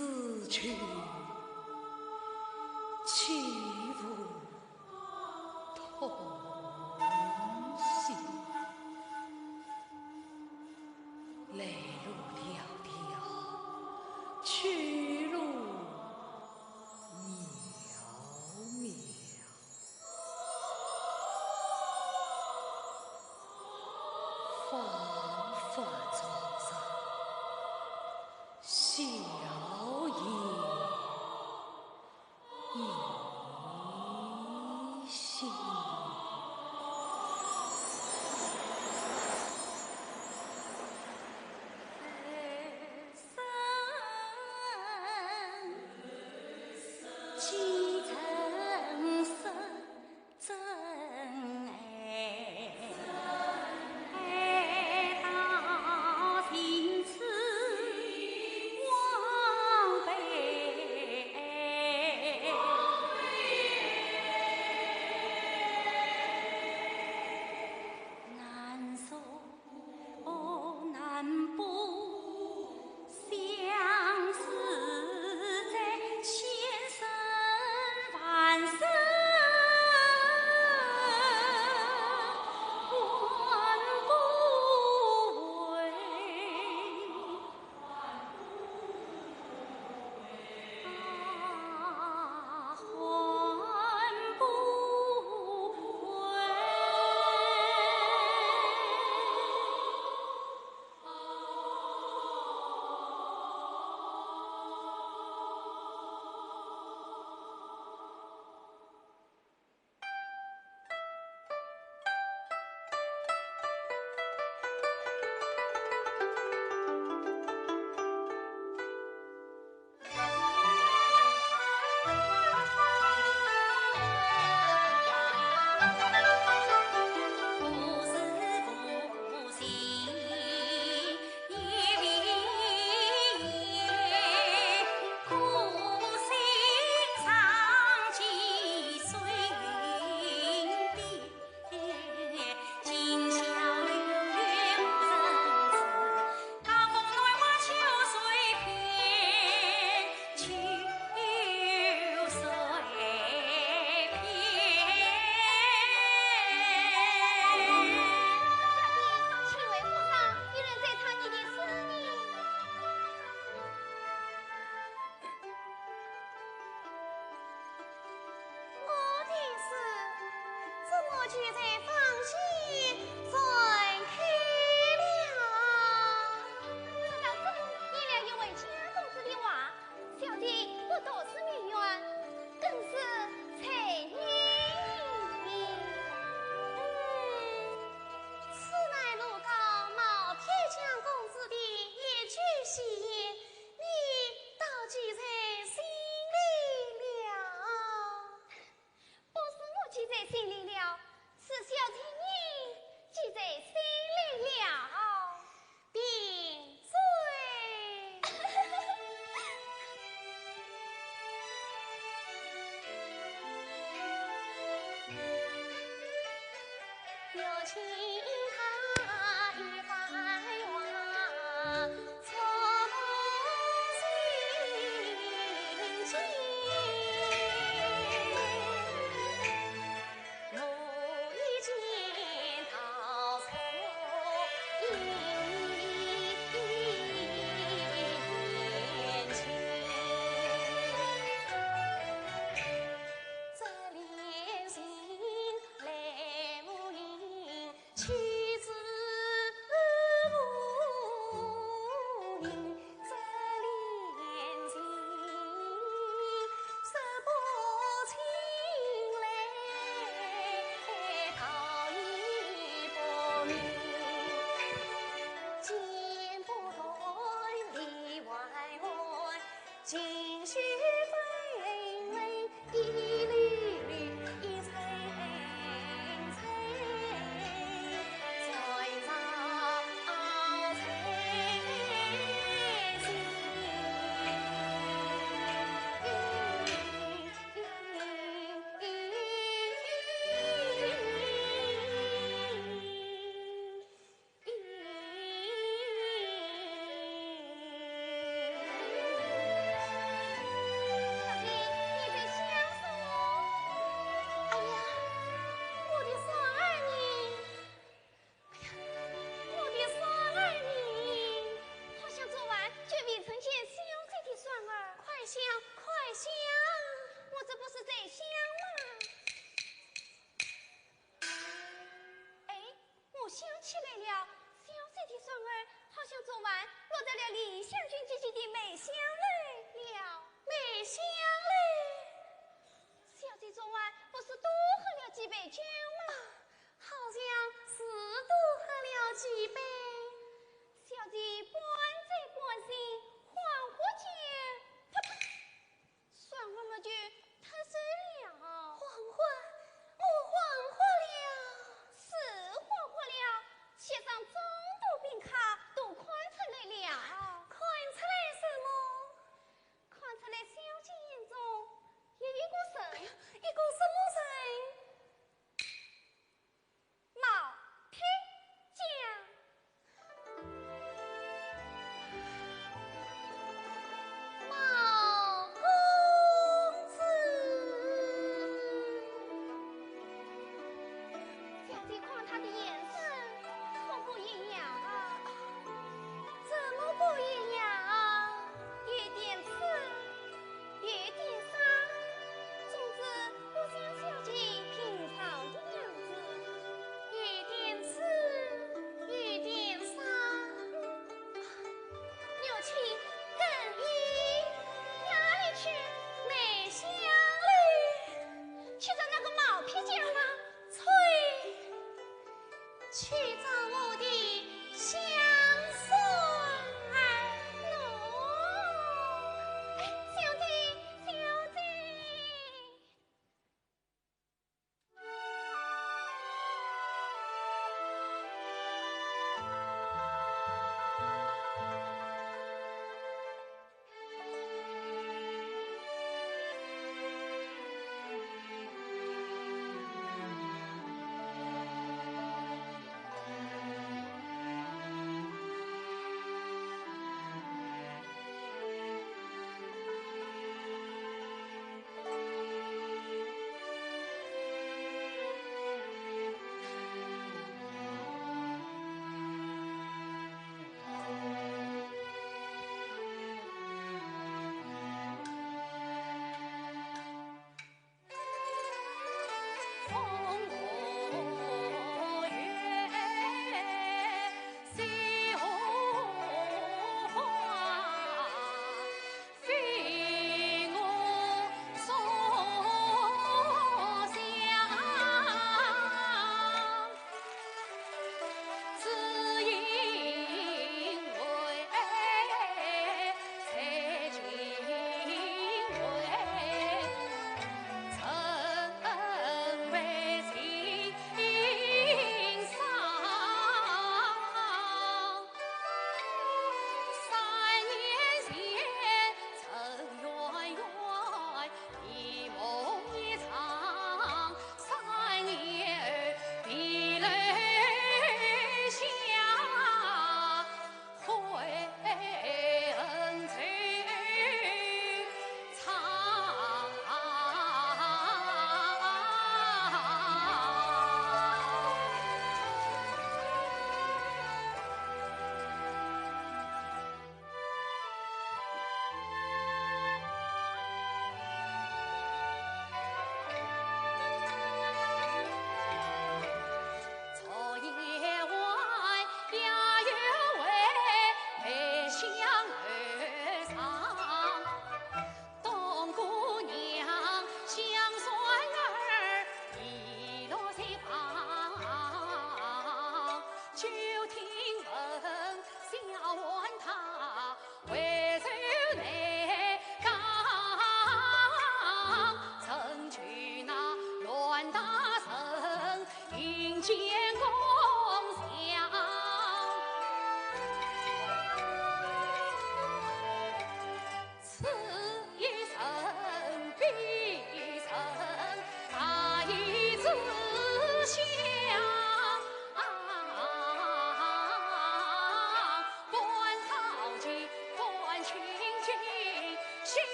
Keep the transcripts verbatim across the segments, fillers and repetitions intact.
此去岂无同行？来路迢迢，去路渺渺。 芳华终日笑颜一新。小姐，请问皇上，有人在唱你的诗呢。 我的诗，怎么就在房间传开了？这倒是应了一位家公子的话，小姐不读诗名园，更是才女。嗯，此乃路高冒天将公子的一句戏言， 你倒记在心里了。不是我记在心里了，是小姐你记在心里了。顶罪。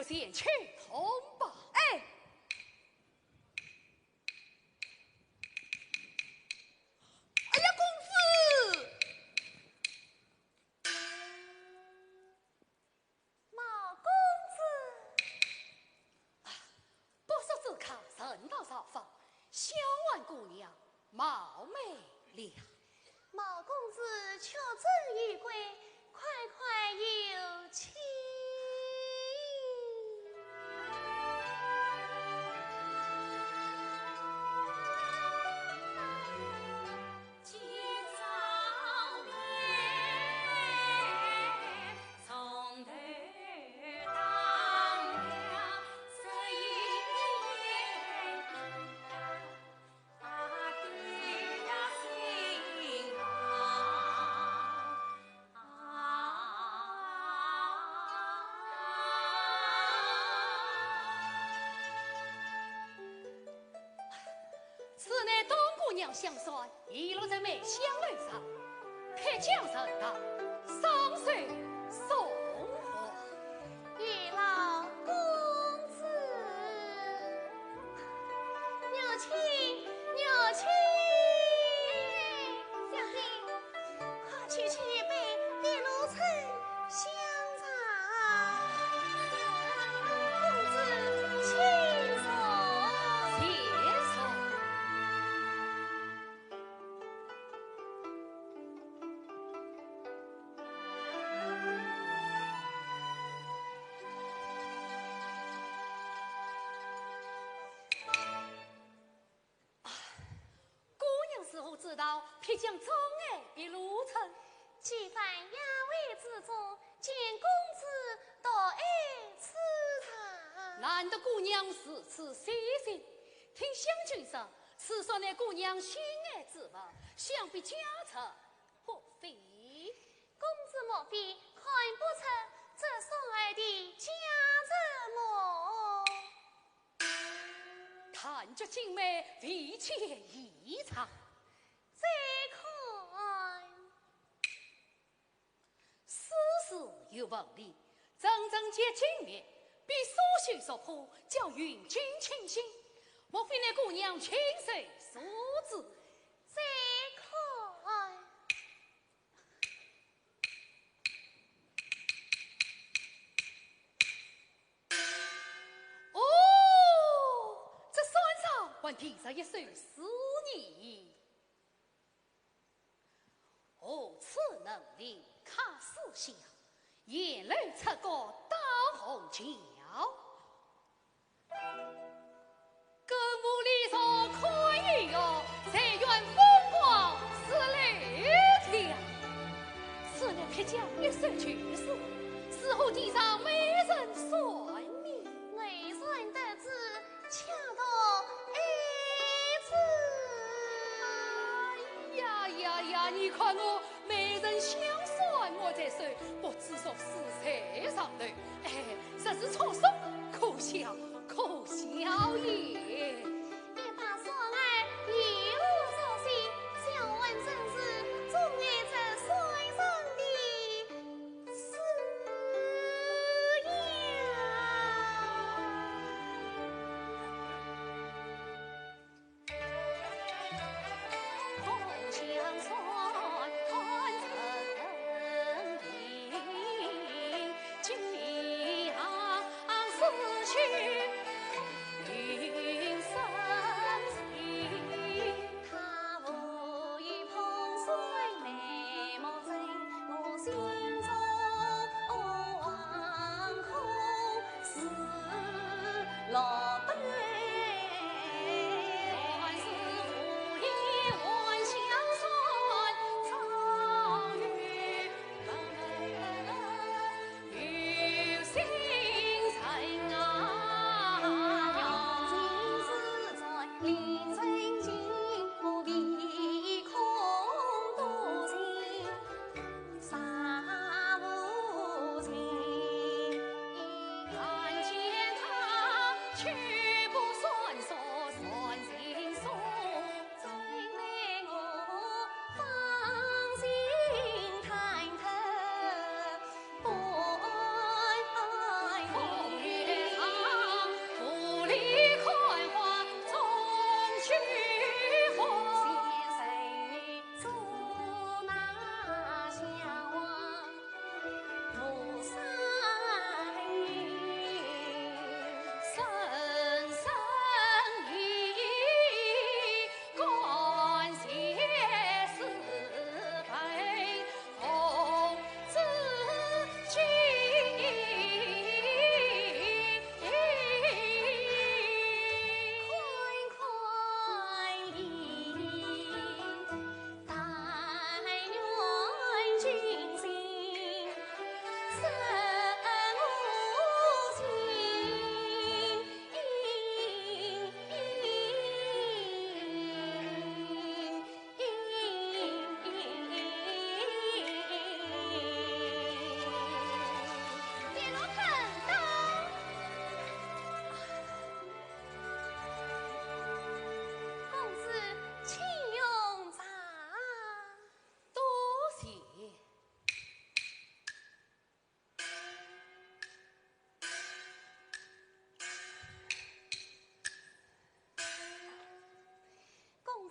前去通报。哎，哎呀，公子！毛公子。啊，不速之客，人到朝房，小侄姑娘冒昧了。 毛公子确诊于归，快快有请。此乃东姑娘相送，遗落在梅香楼上，撇脚人道，双手送还。 有劳公子。玉清，玉清。小姐，快去取一杯碧螺春香茶。公子，请坐。请坐。 啊，姑娘是否知道，撇脚中的碧螺春？几番雅会之中，见公子独爱此茶。难得姑娘如此细心，听香君说，此茶乃姑娘心爱之物，想必价值不菲。公子莫非看不出这茶儿的价值么？ 弹菊惊梅，未见异常。再看。世事有分明，真正结金蜜，必所修所破，叫云君倾心。莫非乃姑娘亲手所制？再看。 哦，这扇上还题着一首诗呢。何处能临客思乡，沿楼出阁当红桥。 更无离愁看雨夜，谁愿风光似柳条。此乃撇脚一首旧诗，如何题上美人扇呢？偶然得知，恰到爱子。哎呀呀呀，你看我，美人香扇我在手，不知俗事在上头。哎，实是触手可笑。 可笑也。一把扇儿，一路作兴，小文真是钟爱这扇上的诗呀。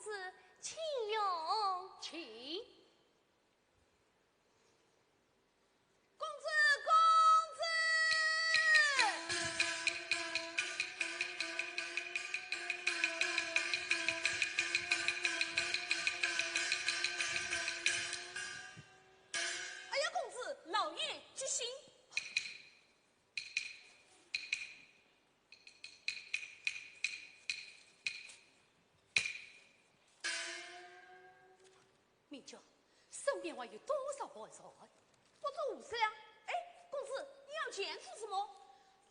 子，请用。请。公子，公子！哎呀，公子，老爷急醒。 明君，身边还有多少盘缠？不知何事了。哎，公子，你要钱做什么？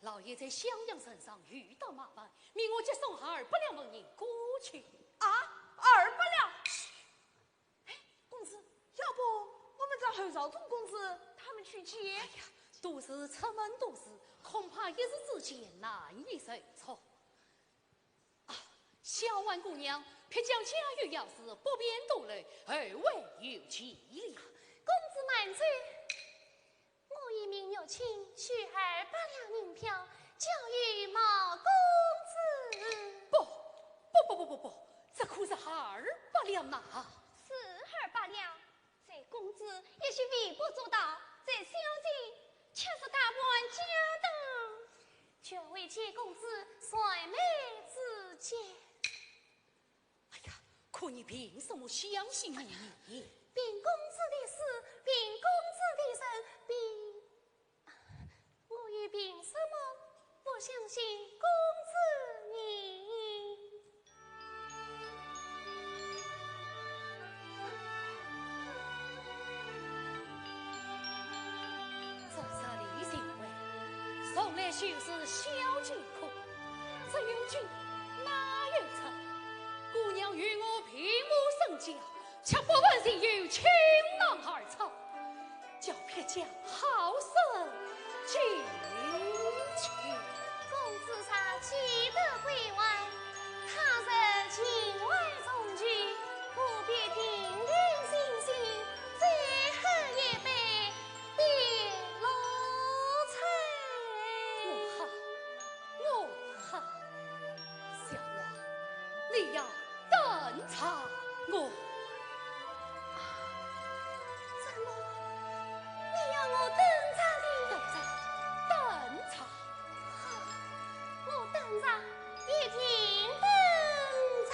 老爷在襄阳城上遇到麻烦，命我急送二百两纹银过去。啊，二百两？哎，公子，要不我们找侯朝忠公子他们去借？哎呀，都是出门多事，恐怕一时之间难以筹措。 啊，小婉姑娘，撇下家有要事，不便多留，后会有期了。公子慢走，我已命玉清取二百两银票，交与毛公子。不，不，不，不，不，不，这可是二百两呐！是二百两， 在公子一时微不足道，在小姐却是大半家当，全为借公子燃眉之急。哎呀，可你凭什么相信于你？凭公子的死，凭公子的人，凭…… 我又凭什么不相信公子呢？这十里情为，从来就是小姐苦。这有情哪有情？姑娘与我并无身家， 却不问前由，倾囊而出，叫撇家好生进取。公子若既得归还，他日情为重聚，何必停停心神，最后一杯 碧螺春。我好，我好。小王，你要等着我。啊，怎么，你要我等着你？等着，等着。好，我等着，一定等着。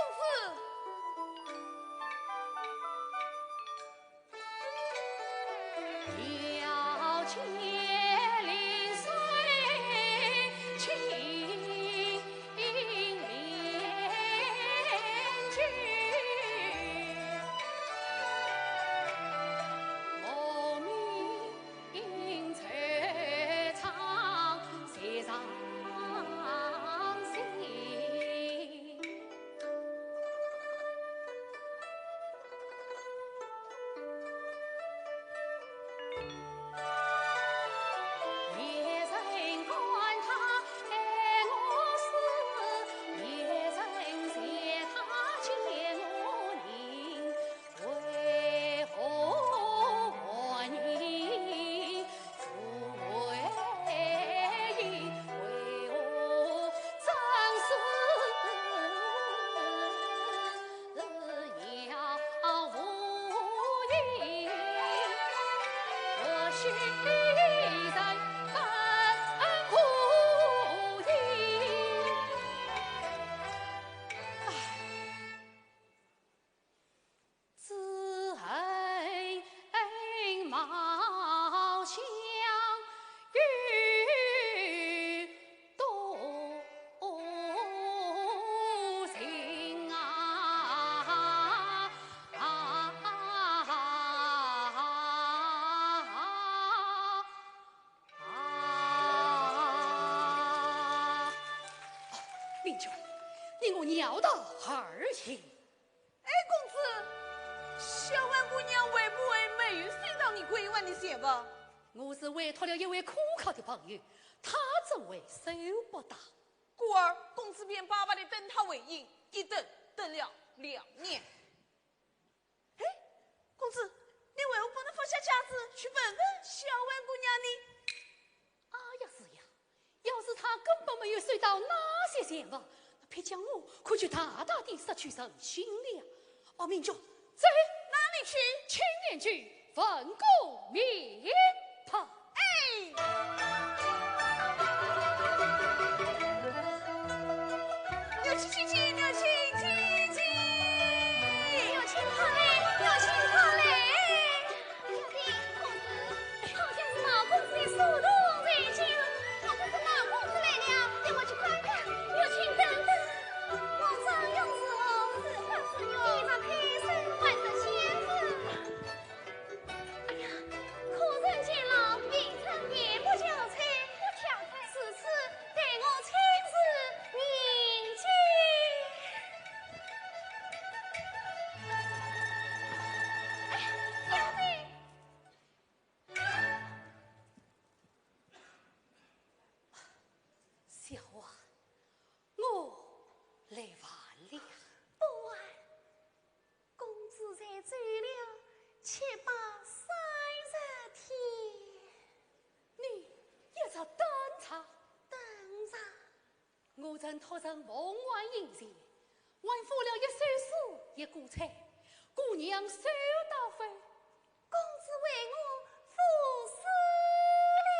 公子。 明君，你我绕道而行。 哎，公子，小婉姑娘会不会没有收到你归还的钱物？我是委托了一位可靠的朋友，他怎会收不到？故而公子便白白地等她回音，一等等了两年。哎，公子，你为何不能放下架子去问问小婉姑娘呢？哎呀，是呀， 要是他根本没有收到那些钱物，那偏将我可就大大地失去人心了。哦，明君，走，哪里去？青莲去问过明白。哎，六卿请起，六卿请起。六卿快来，六卿快来。 小姐，公子，好像是老公子的书童在叫。莫非是老公子来了？让我去看看。六卿等等，皇上用字哦，字画字画，衣着配身，还是仙子。哎呀，可人见老，平常面不交瘁，不挑眉，此次待我亲自迎接。哎，小姐。 小王，我来晚了。不晚，公子才走了七八三十天。你一直等着？等着。 我曾托人奉还银钱，还付了一首诗一锅菜，姑娘收到否？公子为我付诗了。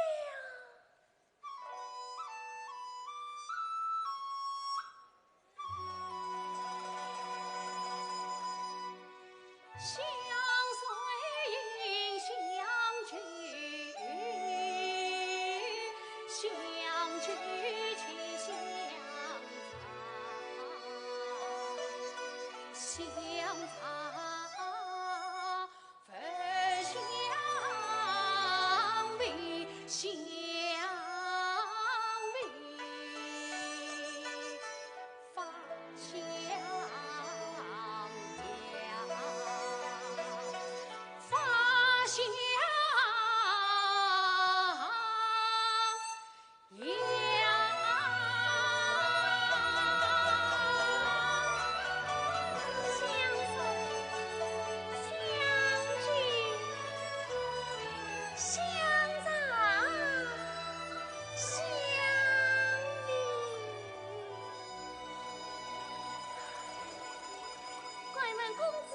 敢问公子，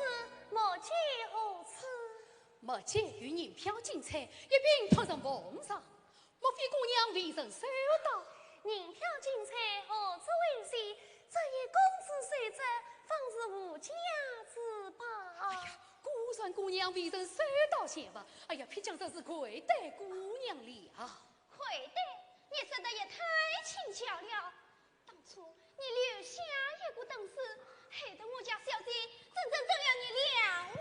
末节何处？末节有银票金钗，一并托人奉上。 莫非姑娘未曾收到？银票金钗何足为奇，只要公子收着，方姑娘未曾受到刑罚，哎呀，偏将这是愧对姑娘了。愧对？你说的也太轻巧了。当初你留下一个等尸，害得我家小姐整整等了你两年。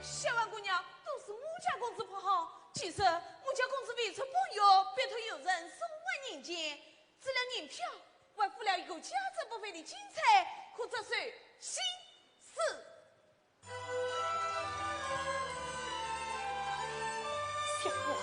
小王姑娘，都是我家公子不好。其实我家公子未曾抱怨，别托有人送还银钱，除了银票，还付了一个价值不菲的金钗，可作首饰。 小王。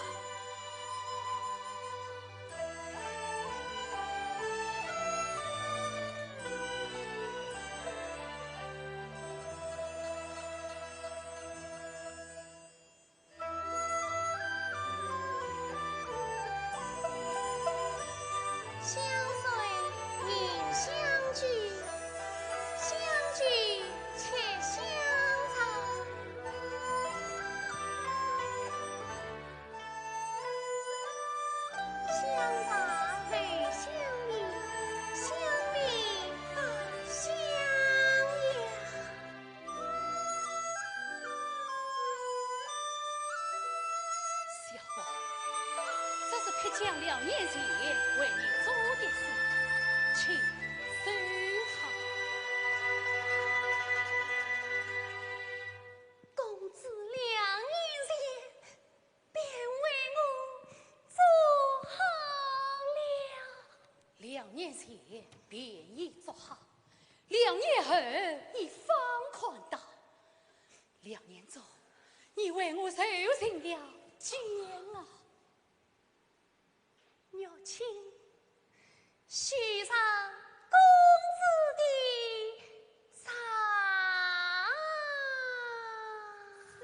相随迎相聚，相聚且相赠。相赠未相迎，相别不相言。 小王，这是偏将两年前为你做的诗，请收好。公子两年前 便为我做好了。两年前便已做好，两年后你方看到。两年中，你为我受尽了煎熬。 玉卿，许上公子的茶。是。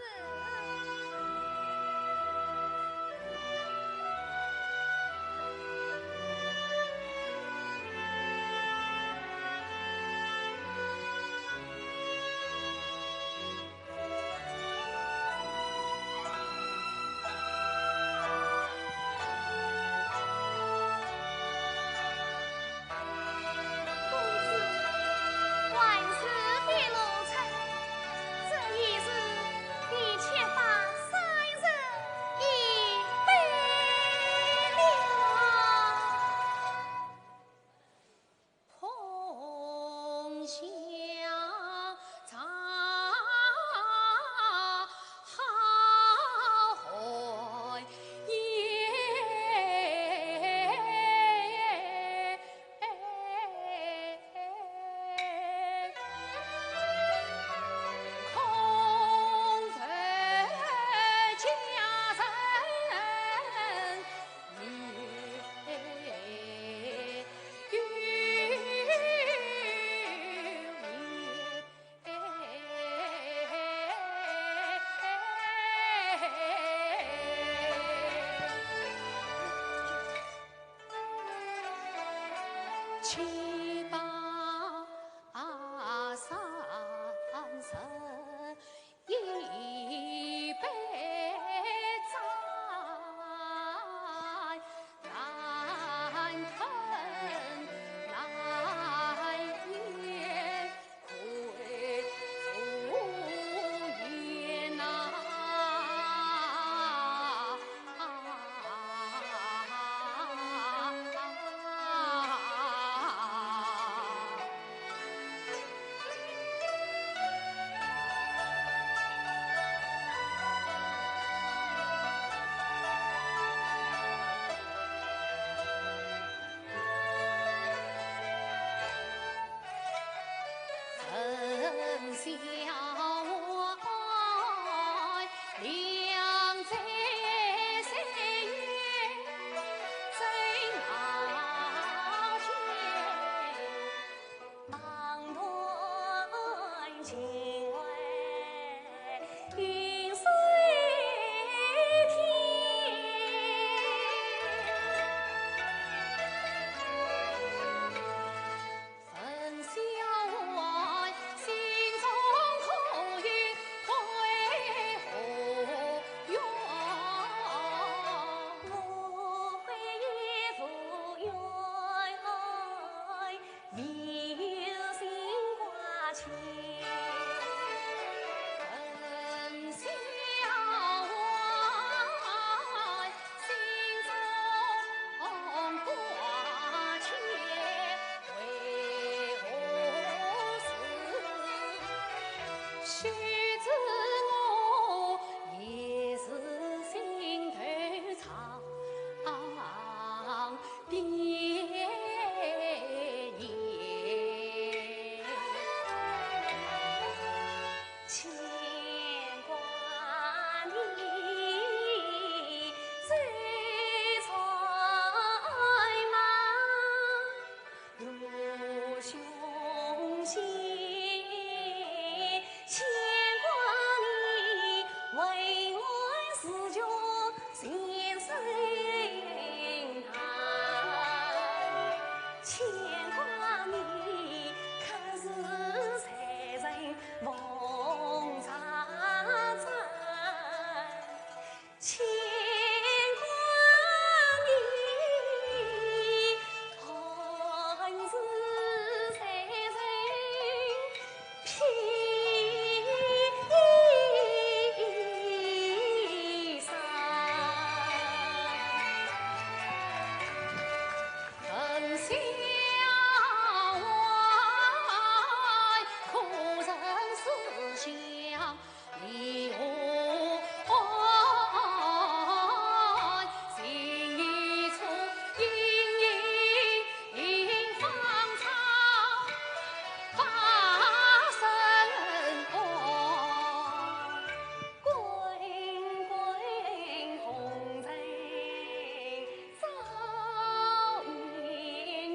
公子，还是别露出，这一世你且把三人一别了。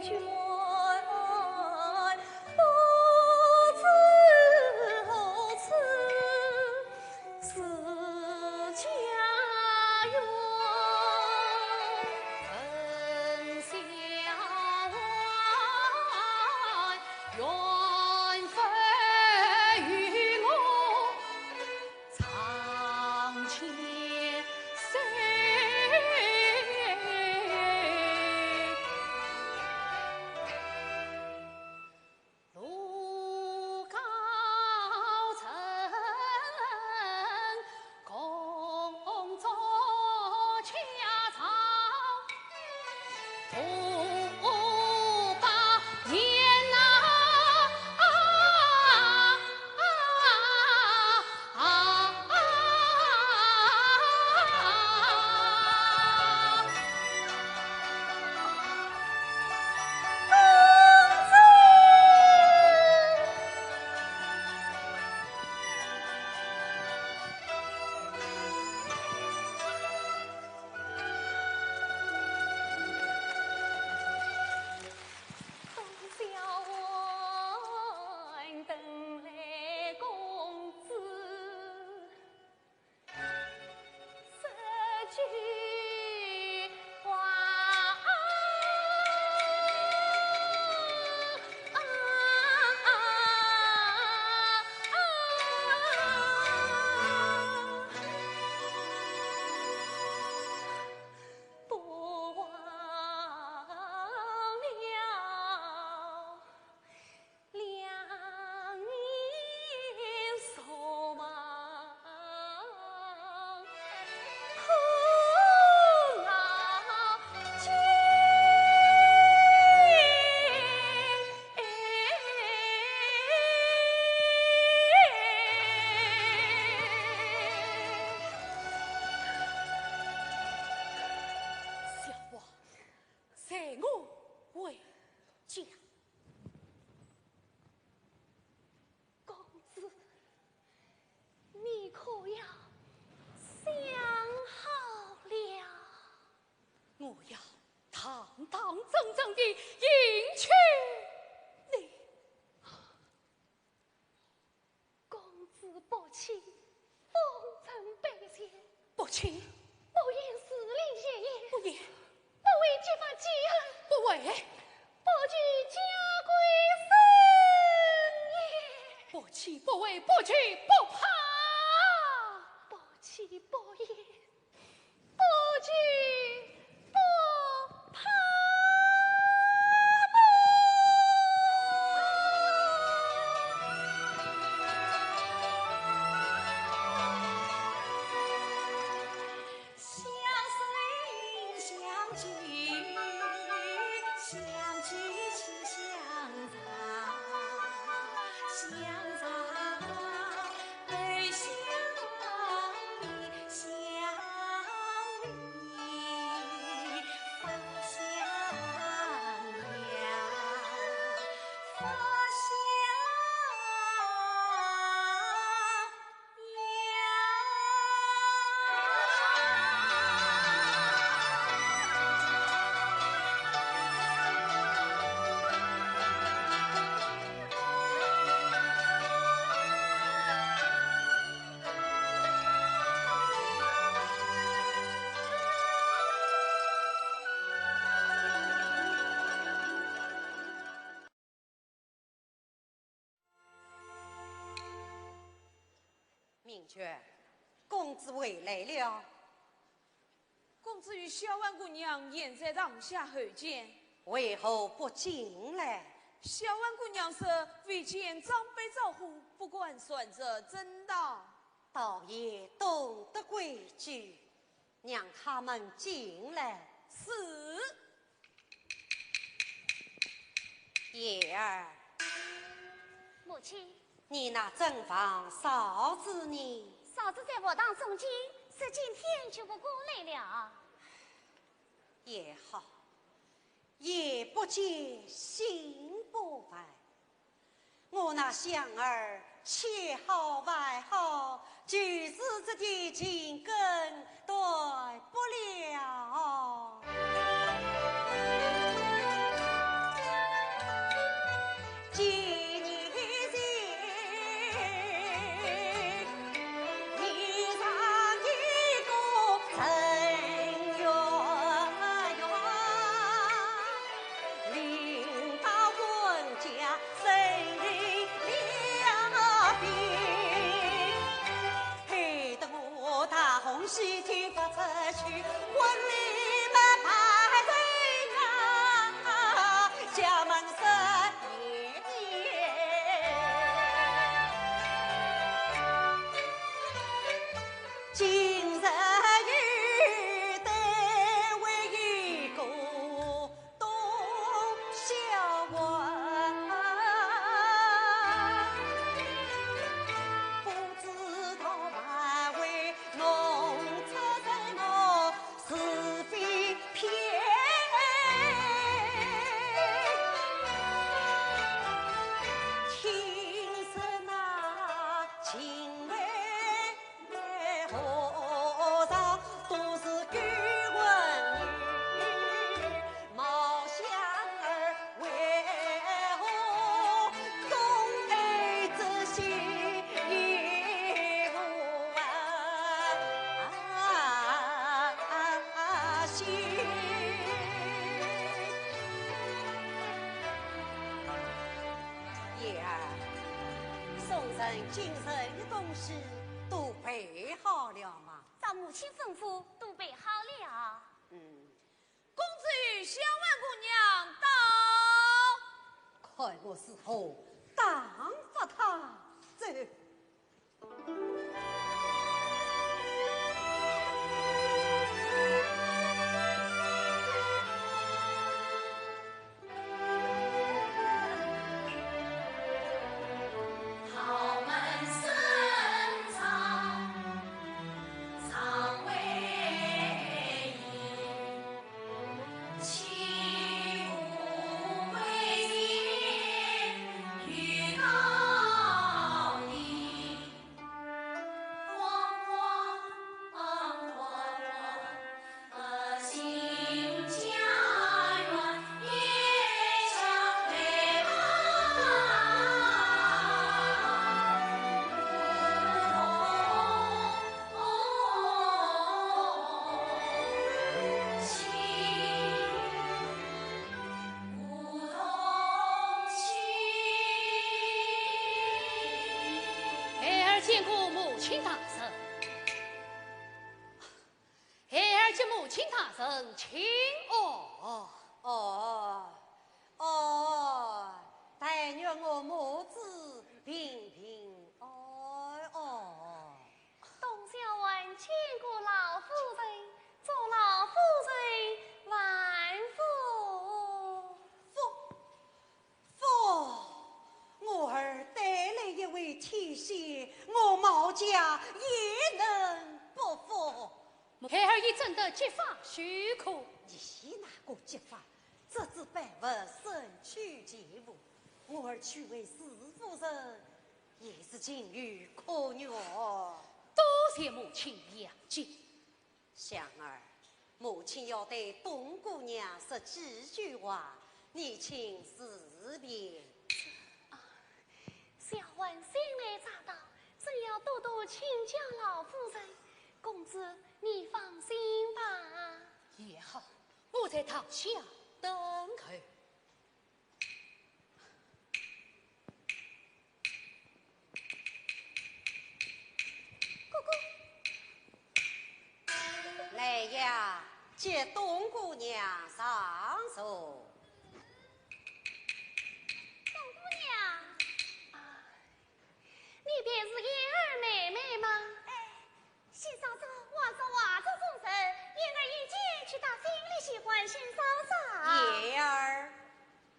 小王，随我回家。公子，你可要想好了？我要堂堂正正地迎娶你。 公子不娶，封臣拜谢。不娶？不言势利闲言。不言。不为结发继恨。不为。不惧家规森严。不娶不为，不惧不怕。不娶不言， 不惧不怕。明娟，公子回来了。公子与小婉姑娘现在堂下候见。为何不进来？小婉姑娘说未见长辈招呼，不敢擅自正到。倒也懂得规矩。 让他们进来。是。叶儿。母亲。你那正房嫂子呢？嫂子在佛堂诵经，是今天就不过来了。也好，眼不见心不烦。 我那香儿千好万好，就是这点情根断不了。众人今日的东西都备好了吗？照母亲吩咐，都备好了。嗯。公子与小婉姑娘到。看我如何打发他走。 孩儿见过母亲大人。孩儿见母亲大人，请安。哦，哦，但愿我母子平平安安。董小宛见过老夫人，祝老夫人万福。福，福，我儿得了一位天仙，我毛家焉能不福？孩儿已准得吉法许可。你那个吉法，这只宝物送去即无，我儿娶为时夫人，也是情有可原。多谢母亲谅解。 香儿，母亲要对董姑娘说几句话，你请自便。啊，小宛新来乍到，正要多多请教老夫人，公子你放心吧。也好，我在堂下等候。 哥哥。来呀，接董姑娘上座。董姑娘，啊，你便是燕儿妹妹吗？哎， 先生说话说话这种事，燕儿已经去搭新的新欢先嫂嫂。燕儿，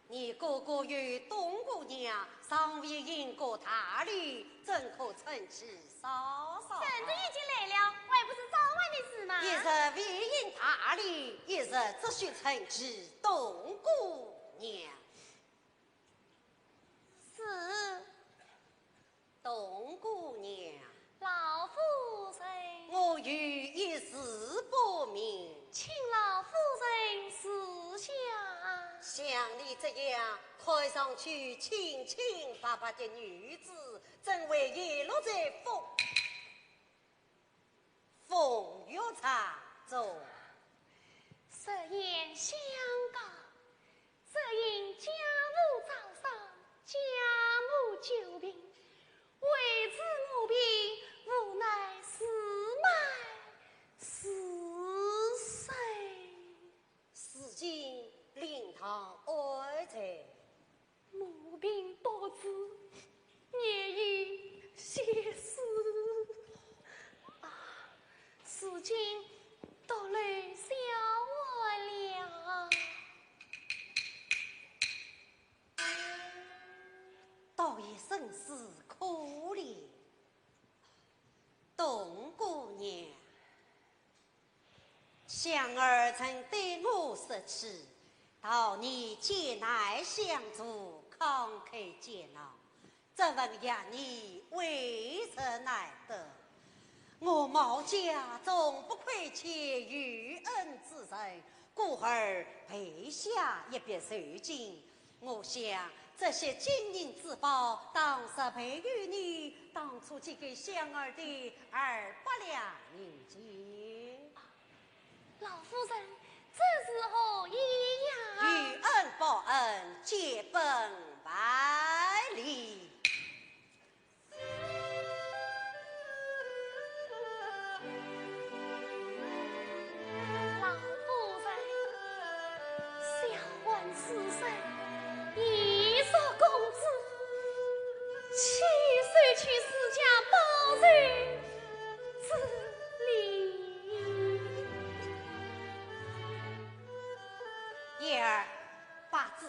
你哥哥与董姑娘尚未行过大礼，怎可称其嫂嫂？侄女已经来了，还不是早晚的事吗？一日未行大礼，一日只许称其董姑娘。是。 董姑娘。老夫人。我有一事不明。请老夫人示下。像你这样看上去清清白白的女子，怎会遗落在风 风月场中。实言相告，只因家父早丧，家母久病，为子母病，无奈自卖自身。如今灵堂安在？ 母病多子，年已先死。啊，如今独留小宛了。倒也甚是可怜。董姑娘， 香儿曾对我说起，道你艰难相助，慷慨解囊，这份雅意为人难得。我毛家从不亏欠有恩之人，故而备下一笔酬金， 我想这些金银珠宝，当时赔与你当初借给香儿的二百两银钱。老夫人，这是何意呀？有恩报恩，结本万利。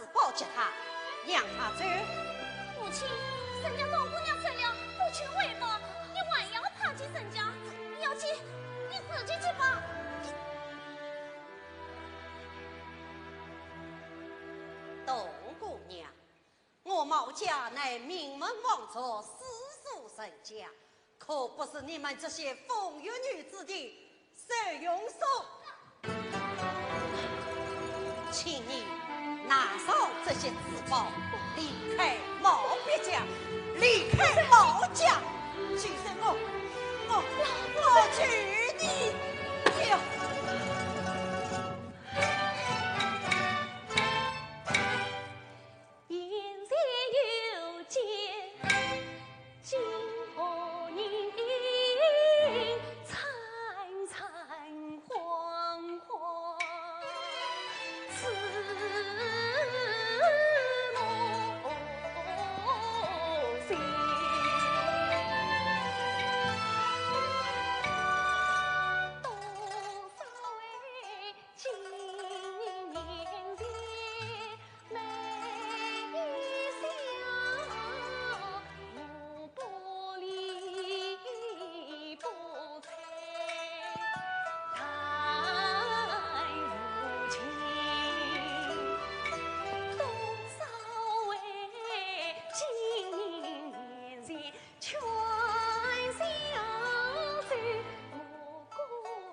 报给他，让他走。母亲，人家同姑娘走了，不求回报，你还要怕起人家？要紧，你自己去吧。董姑娘，我毛家乃名门望族，世族人家，可不是你们这些风月女子的 受用所。请你拿上这些珠宝，离开毛别家，离开毛家。就是我，我，我求你呀！ 眼前有间金河银，惨惨惶惶，似梦醒。多少回 金银眼前眉一笑，我不理不睬，太无情。多少回金银眼前 劝小姐，我孤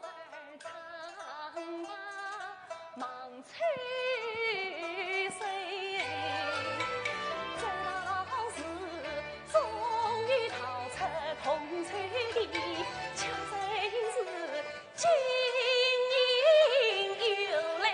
儿唱罢望秋水。这道是终于逃出铜臭地，却真是金银有来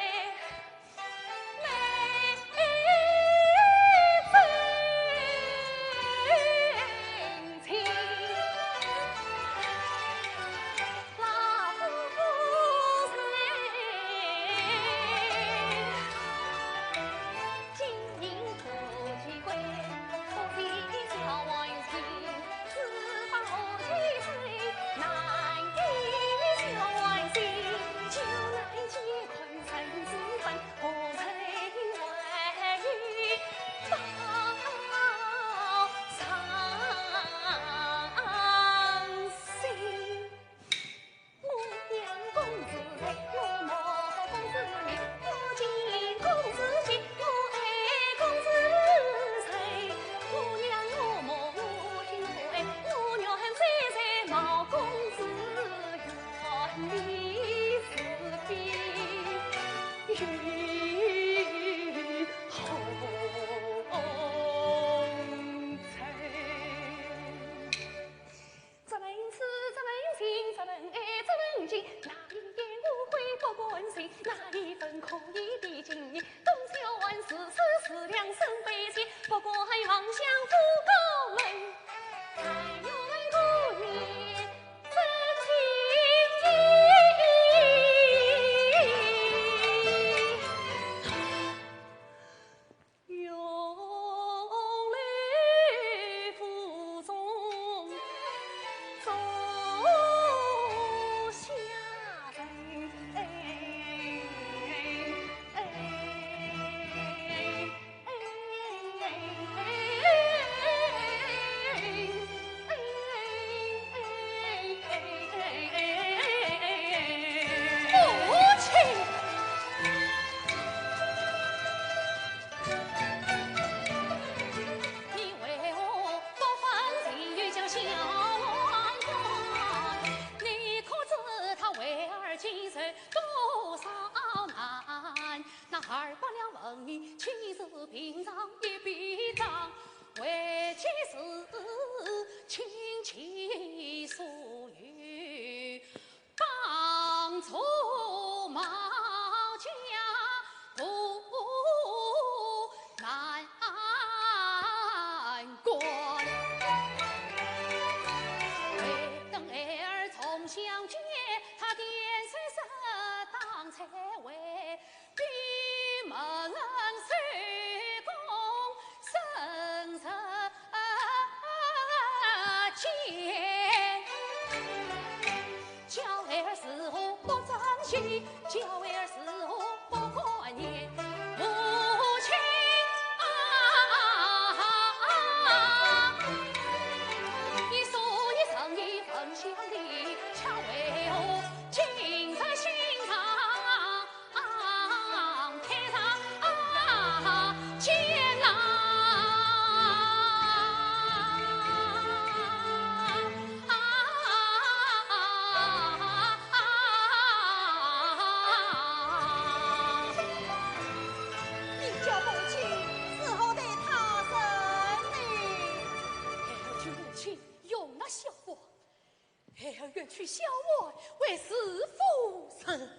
孩儿远去郊外，为侍夫人，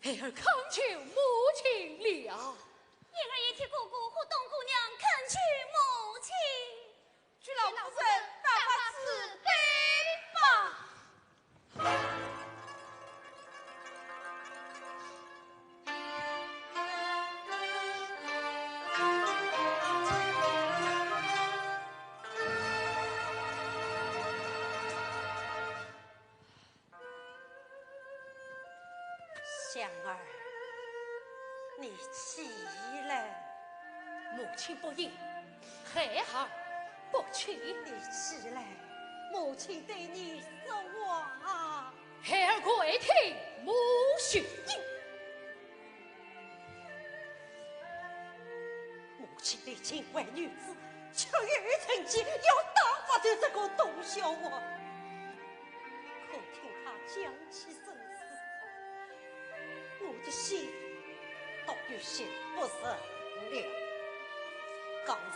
孩儿恳求母亲了。孩儿也替哥哥和董姑娘恳求母亲。去老夫人，打发子弟吧。香儿，你起来。母亲不依，孩儿不去。你起来，母亲对你说话。孩儿跪听母训。母亲，你情为女子，却有成见，要打发走这个董小华。可听他讲起身世，我的心倒有些不忍了。刚才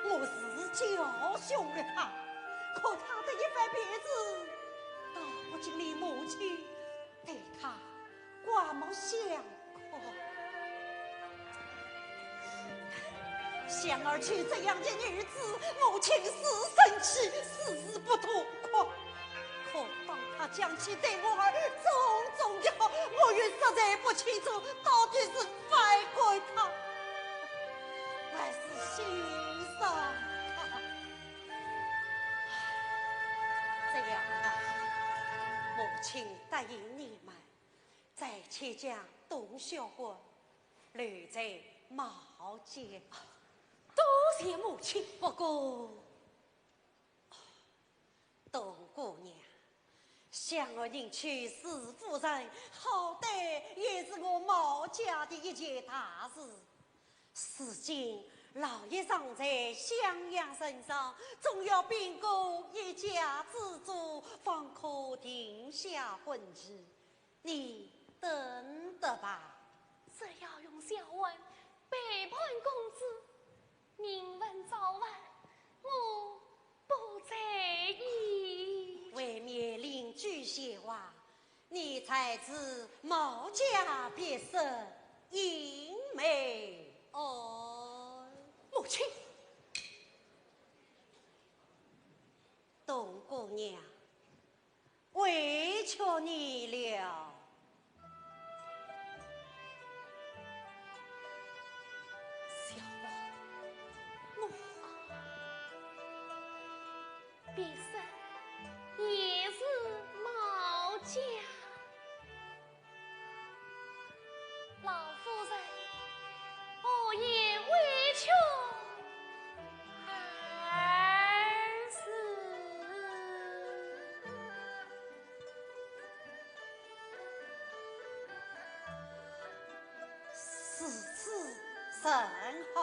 我是教训了他，可他的一番辩词，道不尽你母亲对他刮目相看。香儿娶这样的女子，母亲是生气，是不痛快。可当他讲起对我儿种种的好，我又实在不清楚到底是反感他，还是欣赏他。这样吧，母亲答应你们，再去将董小华留在毛家。多谢母亲。不过，董姑娘，香儿迎娶是夫人，好歹也是我毛家的一件大事。如今老爷尚在襄阳任上，总要禀过一家之主，方可定下婚期。你等得吧？这要用小环背叛公子，明晚早晚我不在意。未免另举闲话，你才知毛家必是隐瞒。哦，母亲，董姑娘，委屈你了。小王，我必是也是毛家。老夫人，何言委屈二字？如此甚好。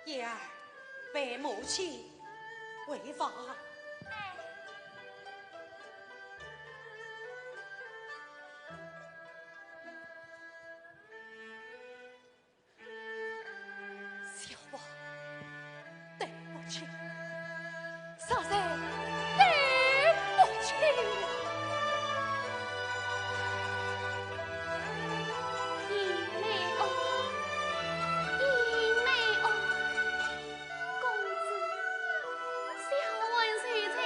燕儿，陪母亲回房。小王，对不起，实在对不起。没有，没有，公子，小王实在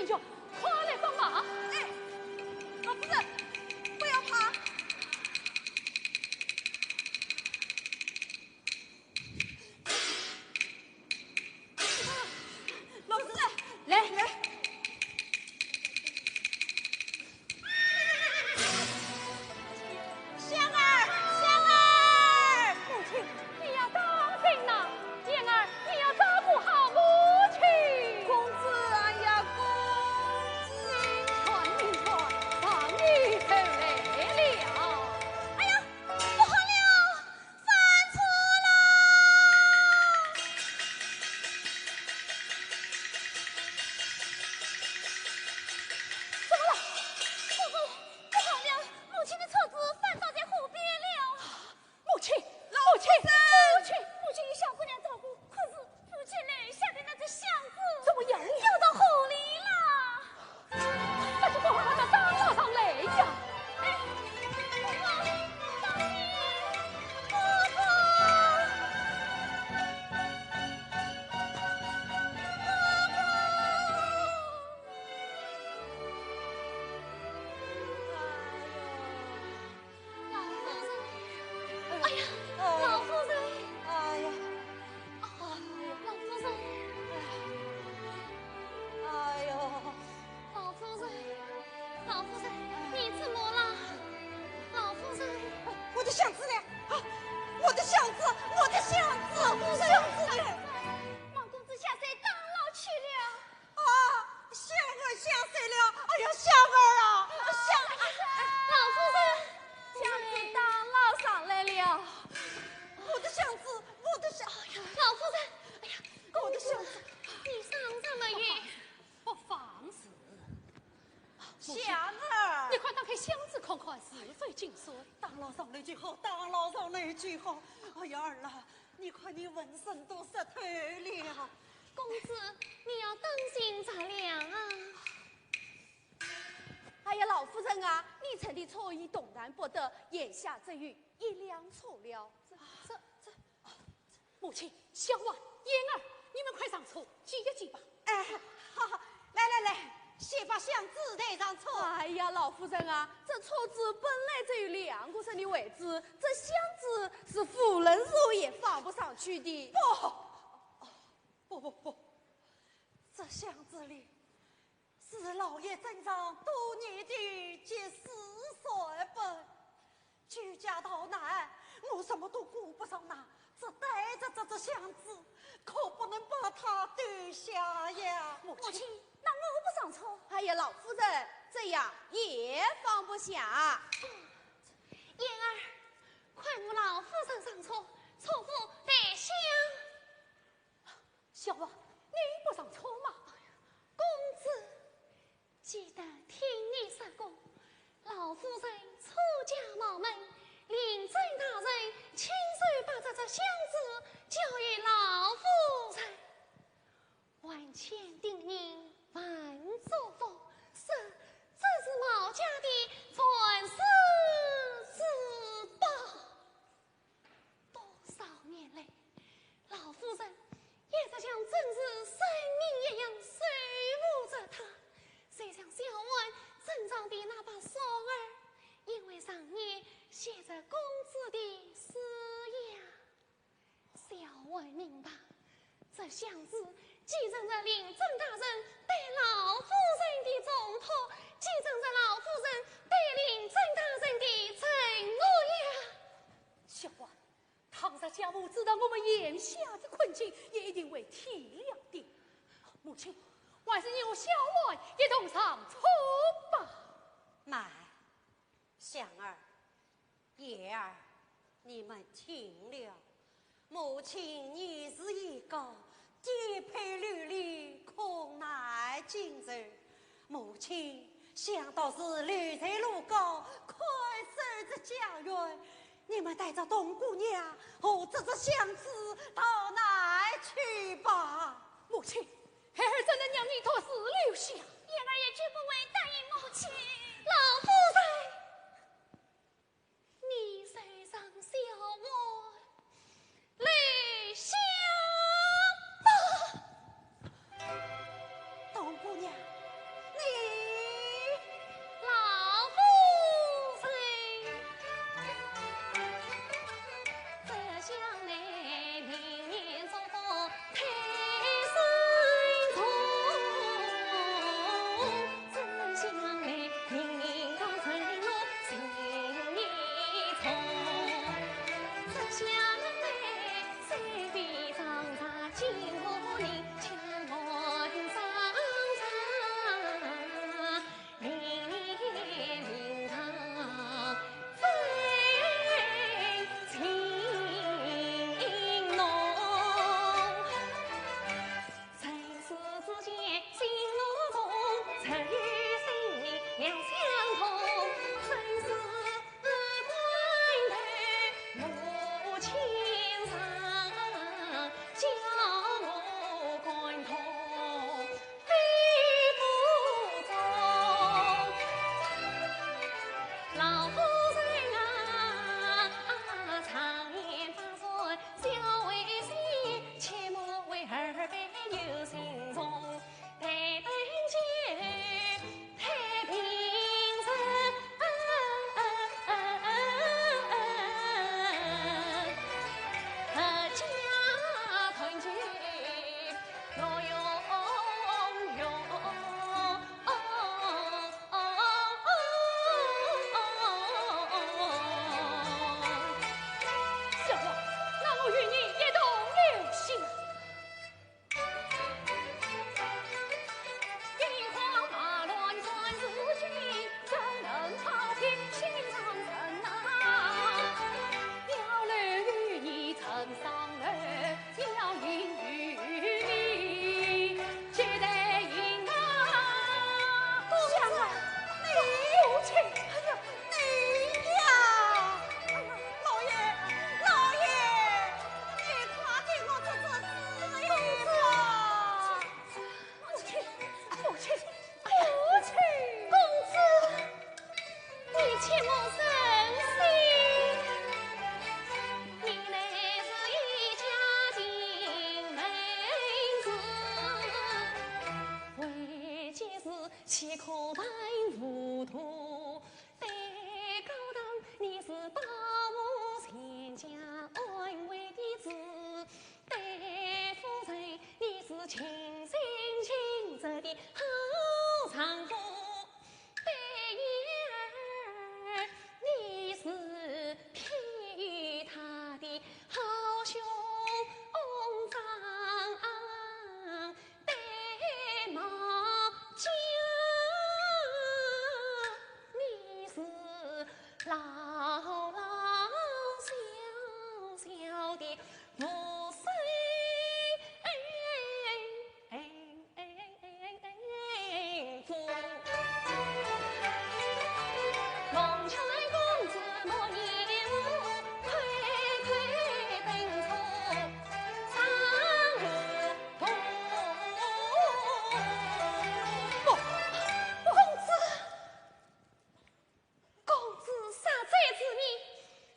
快来帮忙！哎，老夫人，不要怕。老夫人，来来。香儿，香儿！母亲，你要当心呐！ 燕儿，你要照顾好母亲。公子，哎呀，公子！传，传，大爷回来了。哎呀，不好了，犯错了！怎么了？公子，不好了，母亲的车子翻倒在河边了。 母亲，母亲，母亲！母亲有小姑娘照顾，可是母亲留下的那只箱子怎么样了？掉到河里了。那就快快把它打捞上来呀！哎，公子，公子！老夫人，哎呀，老夫人，哎呀，老夫人，哎呦，老夫人，老夫人，你怎么了？老夫人，我的箱子呢？啊，我的箱子，我的箱子，箱子呢？老夫人，王公子下水打捞去了。 啊，香儿下水了！哎呀，香儿啊，香儿！老夫人，箱子打捞上来了。我的箱子，我的箱，哎呀，老夫人，哎呀，我的箱子，你伤什么心？不妨事。香儿，你快打开箱子看看是否金锁。打捞上来就好，打捞上来就好。哎呀，儿啊，你看你浑身都湿透了。 公子，你要当心着凉啊！哎呀，老夫人啊，你乘的车已动弹不得，眼下只有一辆车了。这、这、这……母亲，小娃、燕儿，你们快上车，挤一挤吧。哎，好好，来来来，先把箱子抬上车。哎呀，老夫人啊，这车子本来只有两个人的位置，这箱子是无论如何也放不上去的。不， 不不不，这箱子里是老爷珍藏多年的集诗散本，举家逃难，我什么都顾不上拿，只带着这只箱子，可不能把它丢下呀。母亲，那我不上车。哎呀，老夫人，这样也放不下。燕儿，快扶老夫人上车，车夫抬箱。 小娃，你不上车吗？公子，记得听你说过，老夫人出家茅门，令尊大人亲手把这只箱子交与老夫人。万千叮咛万嘱咐，说这是毛家的传世之宝。 多少年来，老夫人一直像珍视生命一样守护着它，就像小娃珍藏的那把扇儿，因为上面写着公子的字样。小娃明白，这箱子继承着令尊大人对老夫人的重托，继承着老夫人对令尊大人的承诺呀。 小娃，倘若家母知道我们眼下的困境，也一定会体谅的。母亲，还是你和小娃一同上车吧。慢，香儿，燕儿，你们听了，母亲年事已高， 颠沛流离，困难经受。母亲想到是刘才路高，看守着家园，你们带着童姑娘和这只箱子逃难去吧。母亲，孩儿怎能让你独自留下？燕儿也绝不会答应母亲。老夫人， 你随上小娃来下吧。童姑娘，岂可半糊涂？对高堂，你是保护全家安危的主；对夫人，你是尽心尽责的好丈夫；对女儿，你是庇佑她的好兄长。 对毛家，你是老老小小的无数公子，公子杀贼之孽，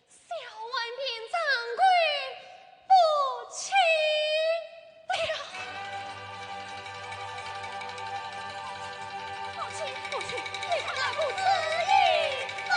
小环便张跪不起了。母亲，母亲，你快来不止一吧。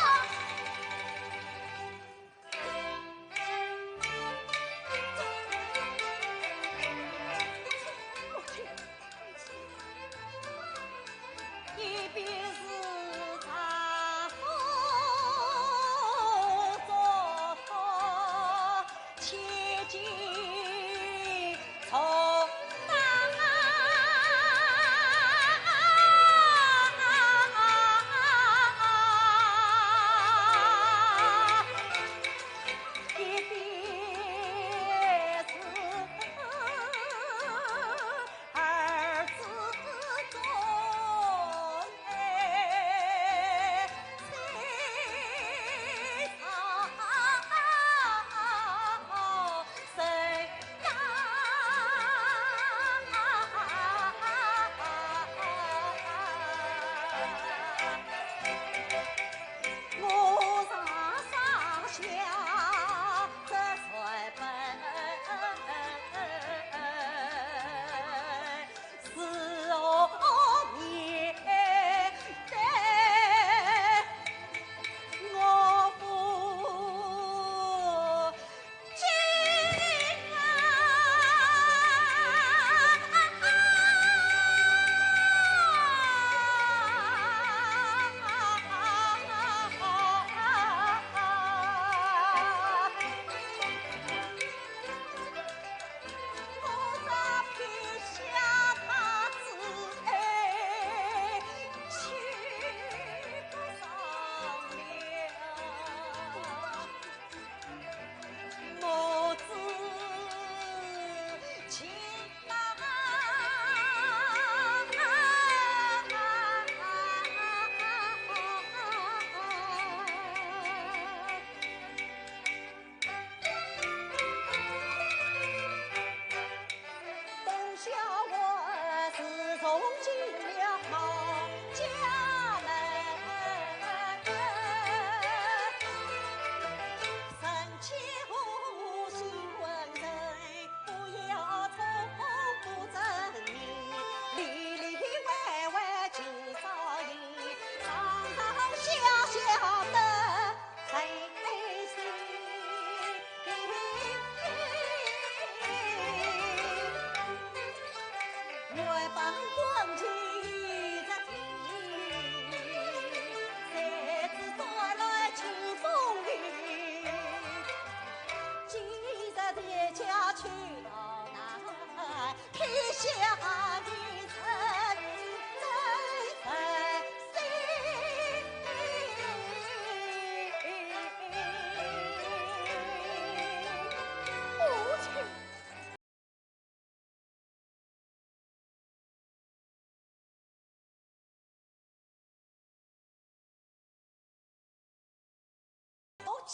我家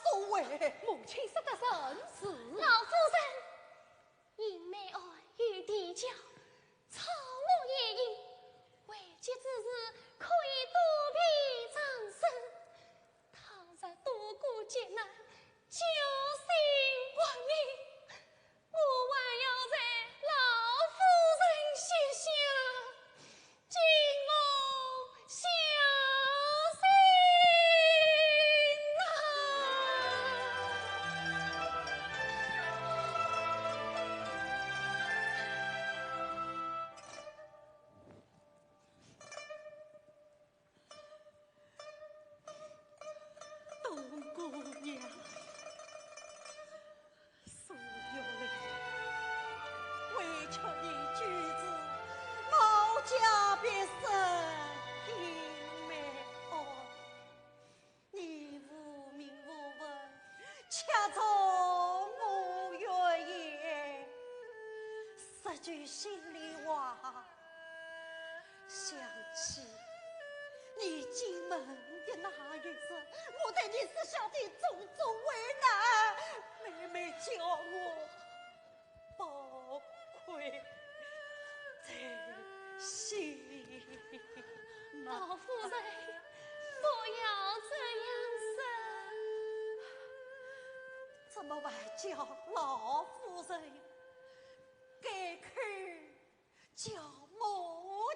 所为。母亲说得甚是。老夫人，因妹案有提教，草木皆因，危急之时可以躲避藏身。倘若躲过急难，侥幸活命， 我还要在老夫人膝下敬奉句心里话，想起你进门的那一日，我对你设下的种种为难，每每叫我 宝贵在心呐。老夫人，不要这样说。这么晚叫老夫人，改口叫母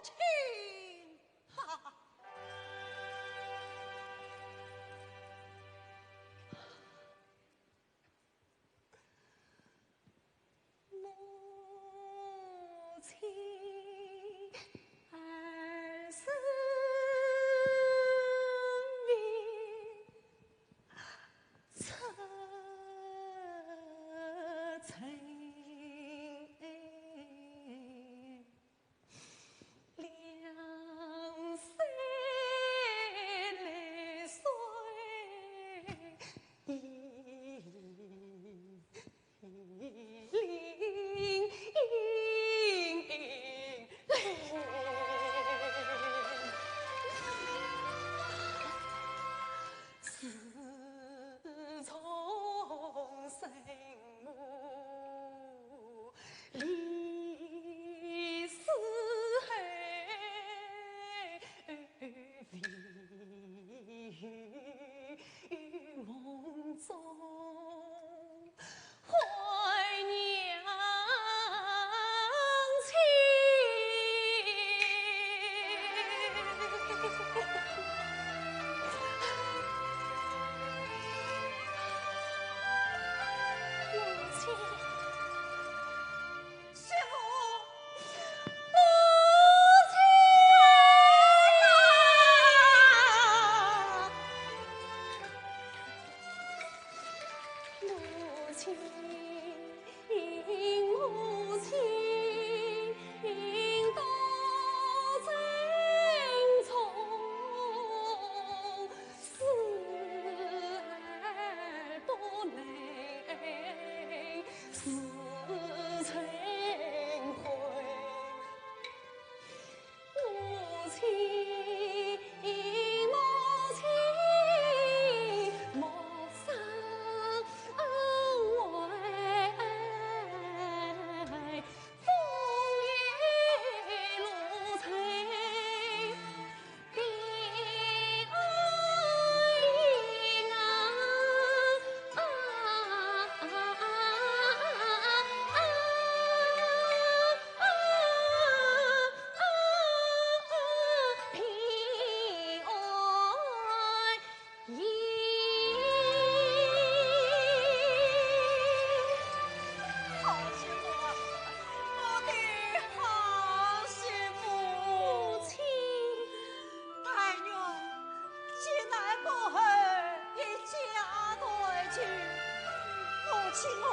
亲吧。 母亲二字名出征。 两三泪水一零一零。自从生母 离世后，唯有梦中怀娘亲。 母亲。师父。母亲啊！母亲。 母亲多情重，死而不能自成灰。 母亲，母亲，莫伤怀，风雨路程的爱啊。好媳妇啊，我的好媳妇。母亲。 白玉，急难过后一家团聚，母亲我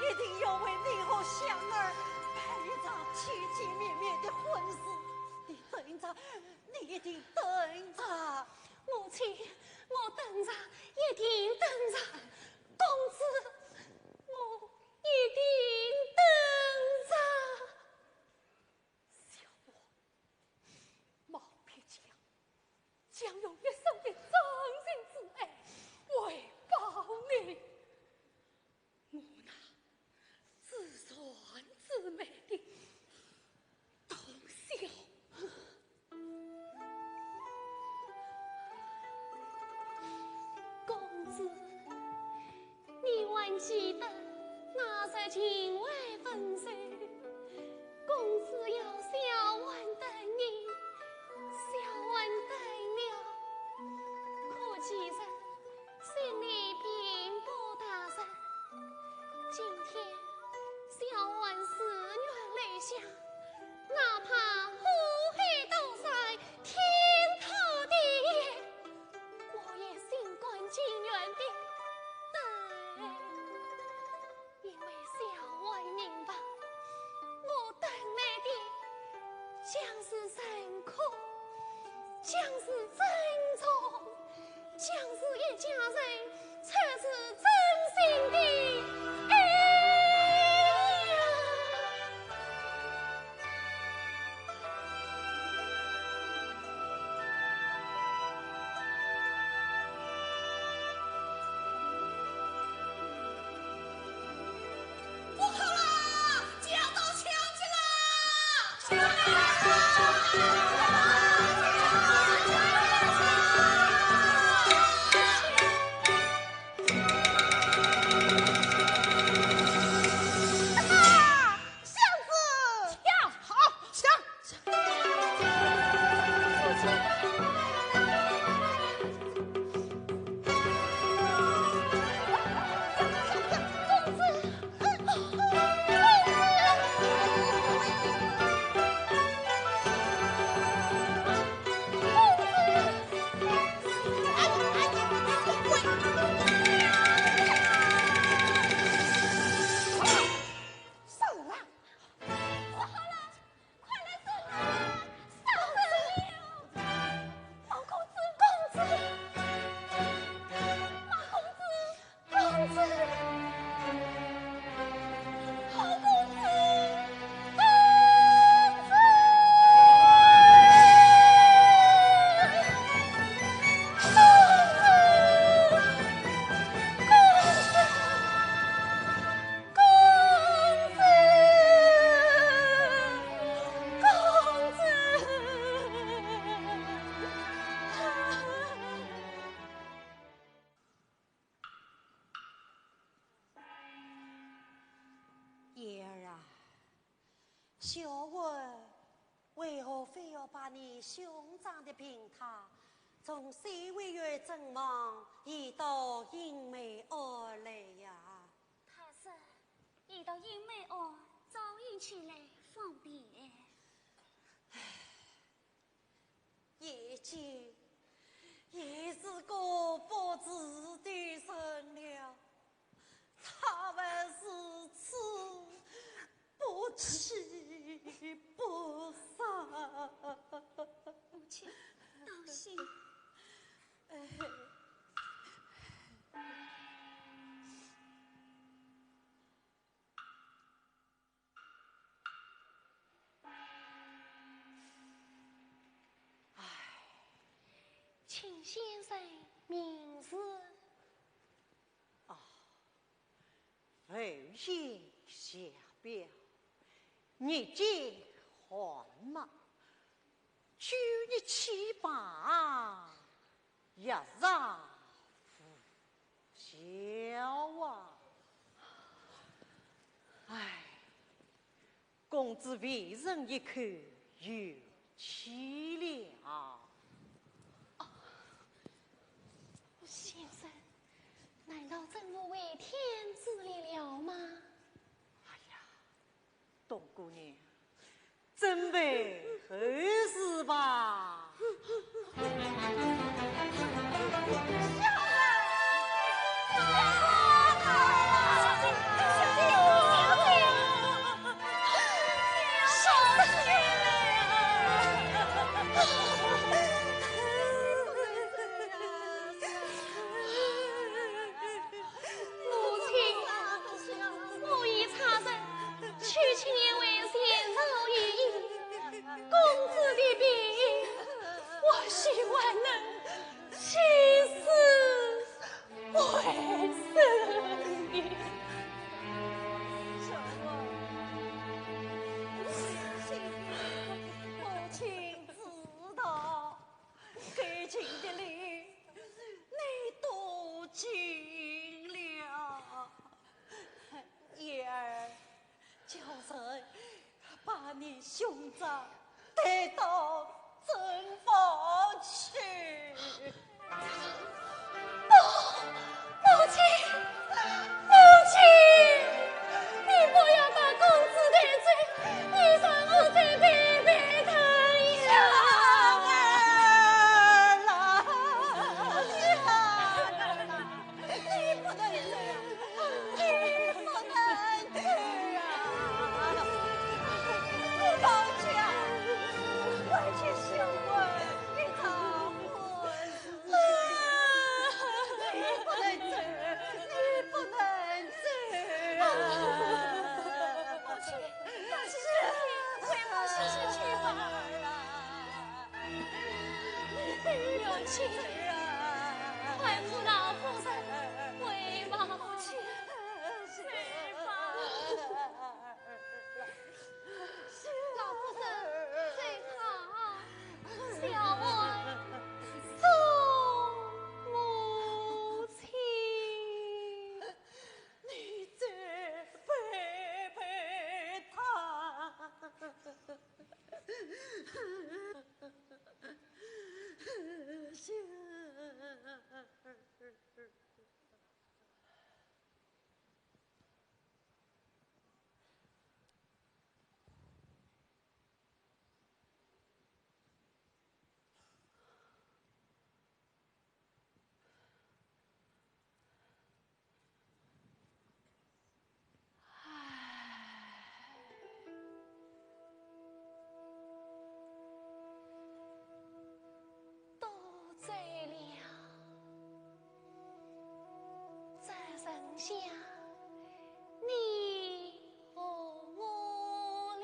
一定要为你和香儿办一场体体面面的婚事。你等着，你一定等着。母亲，我等着，一定等着。公子，我一定等着。 小王，毛必强将用一生的真情之爱回报你。我那自传之美的董小 公子，你还记得那日情为分手，公子要小王等你，小王等了，可其实心里并不踏实。今天小王自愿留下， 哪怕苦海刀山，天塌地陷，我也心甘情愿地等。因为小王你把你兄长的病榻从西厢房移到莺妹庵来呀。他是移到莺妹庵，照应起来方便。 已经也是个不智的人了，他们如此不欺不伤。母亲，当心。哎。 请先生明示。啊，侯爷下表，日间寒嘛，救你起吧，也是无效啊。唉， 公子微臣一口有气了。先生，难道真误会天之力了吗？哎呀，冬姑娘，准备后事吧。 母亲，我已差人去请一位前朝御医，公子的病，或许还能起死回生。母亲知道，该情的礼你都尽了。 燕儿，叫人把你兄长带到正房去。不，母亲，母亲，你不要把公子带走，你让我再陪陪他呀。小儿啊，小儿啊。 你不能走，你不能走啊！你到家，快去休息一场。你不能走，你不能走啊！母亲，母亲，快快歇歇去吧。 母亲，快扶老夫人回房去。老夫人，走好，小儿送母亲。 你再陪陪他。多嘴了，只剩下你和我了。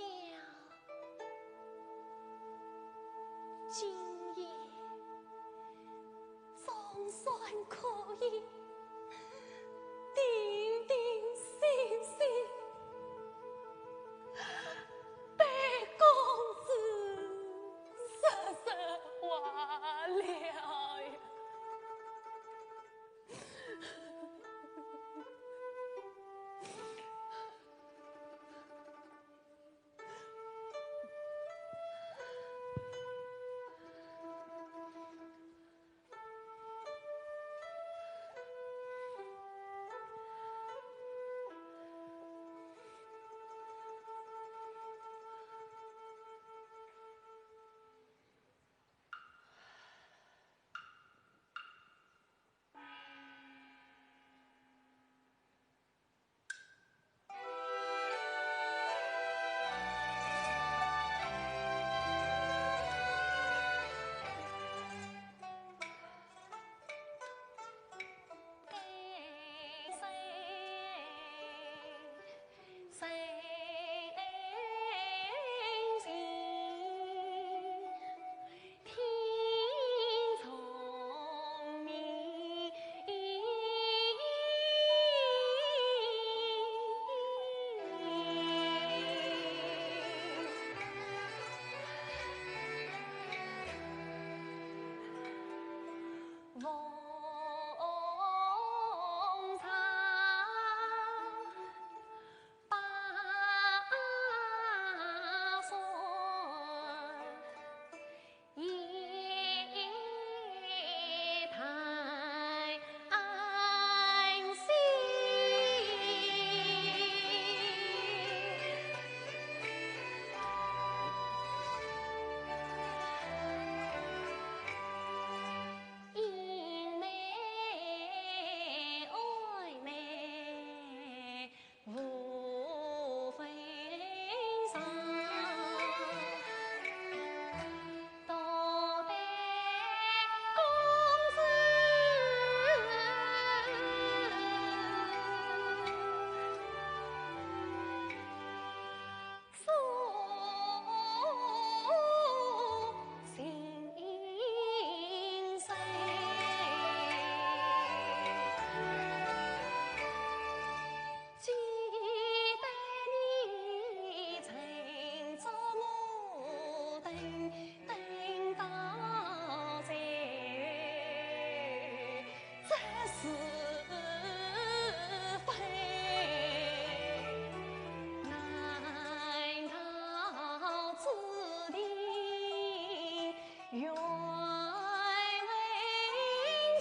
今夜总算可以定定心心，陪公子说说话了呀。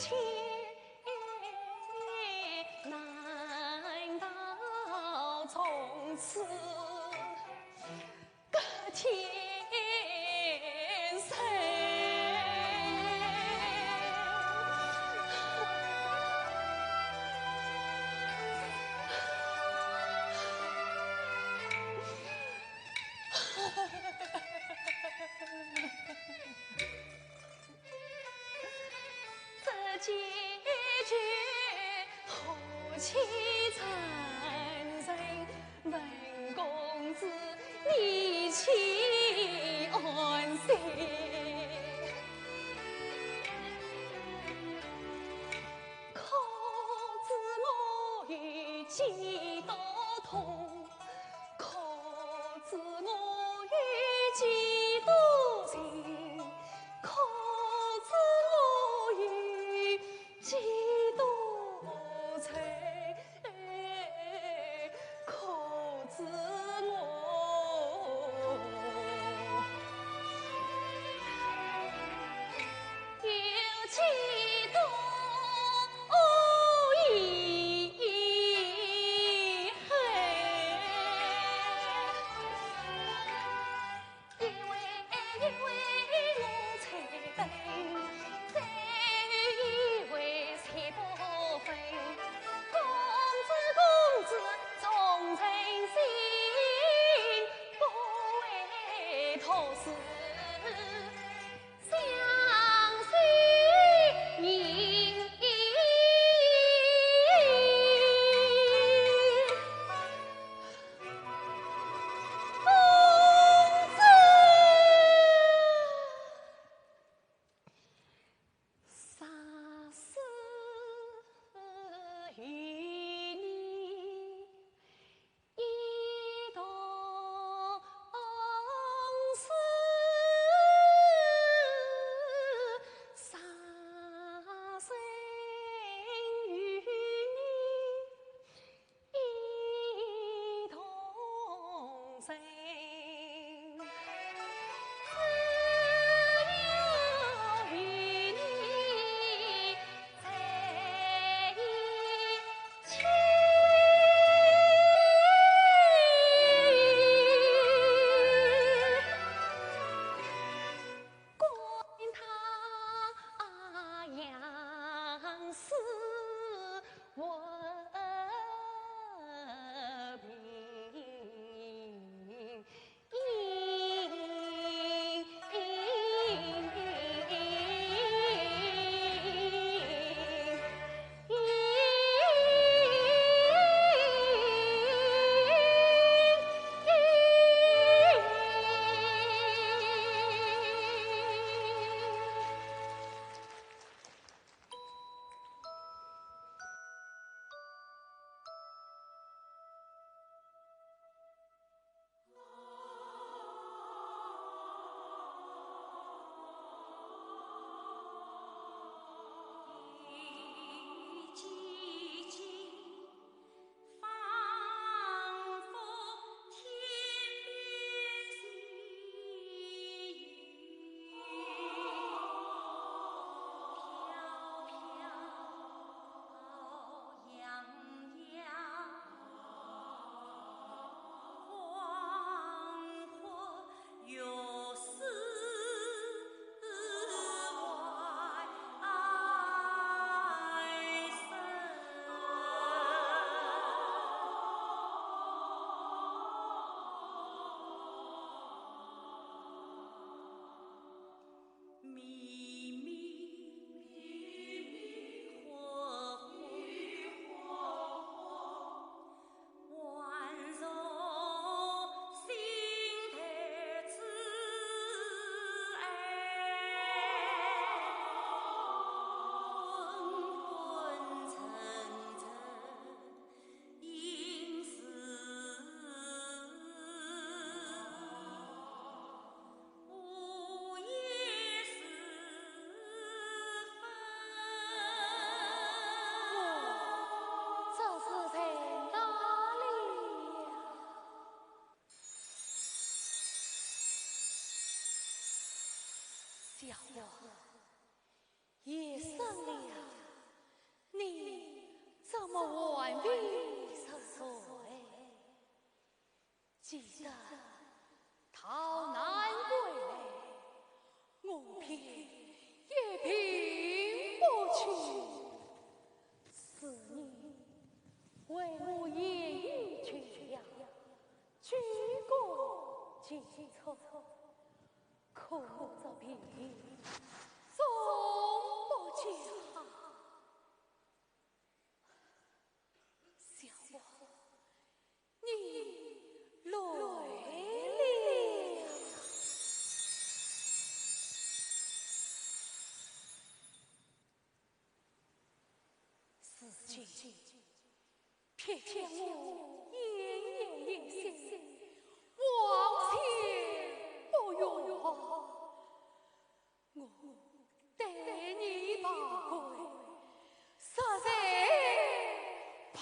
天难道从此隔天生？这结局何其残忍，问公子你岂安息？可知我有几多痛，可知我有几多情，可知我有几多愁，可知我有几多夜深了，你怎么还未入睡？记得逃难归来，我便一病不起。是你为我夜夜求药，举国尽错， 可我这病从不见好。小王，你累了。如今 偏偏我奄奄一息，望天不容。我对你抱愧，实在抱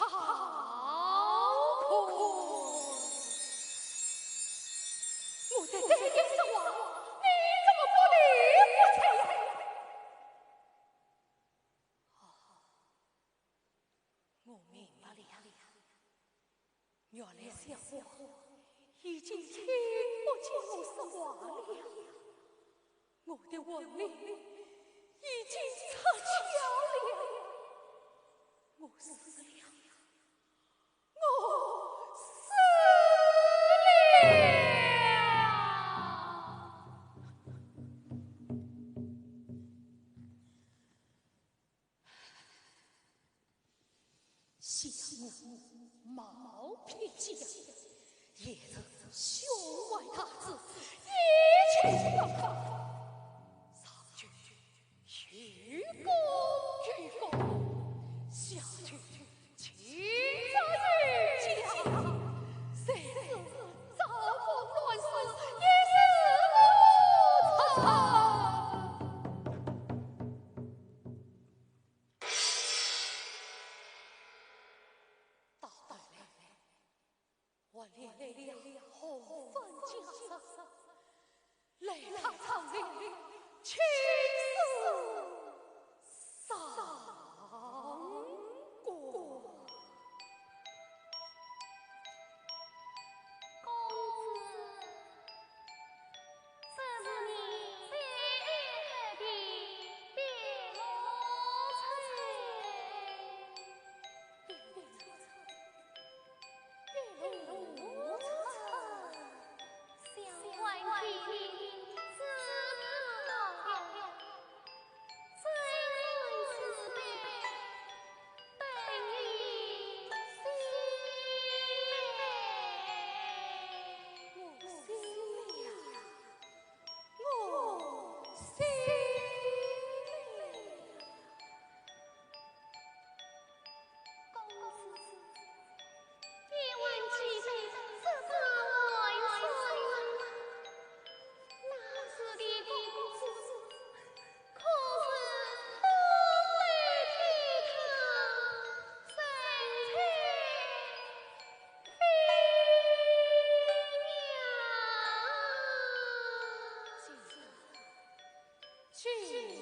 愧。我在对你说话，你怎么不理不睬呀？哦， 我明白了，原来小王已经听不见我说话了。我的魂灵已经出窍了。我死了，我死了。 小王冒辟疆，也是胸怀大志，一切要靠上去虚功于国，下去轻则于家，甚至造反乱世，也是无从。 到头来，我连累了红粉家族，累他朝廷亲手上官。公子， 这是你最爱的碧螺春。碧螺春，碧螺春。想问君，你知否？ 公子，你还记得这桩乱事吗？那时的公子可是风流倜傥，神采飞扬。记得，记得。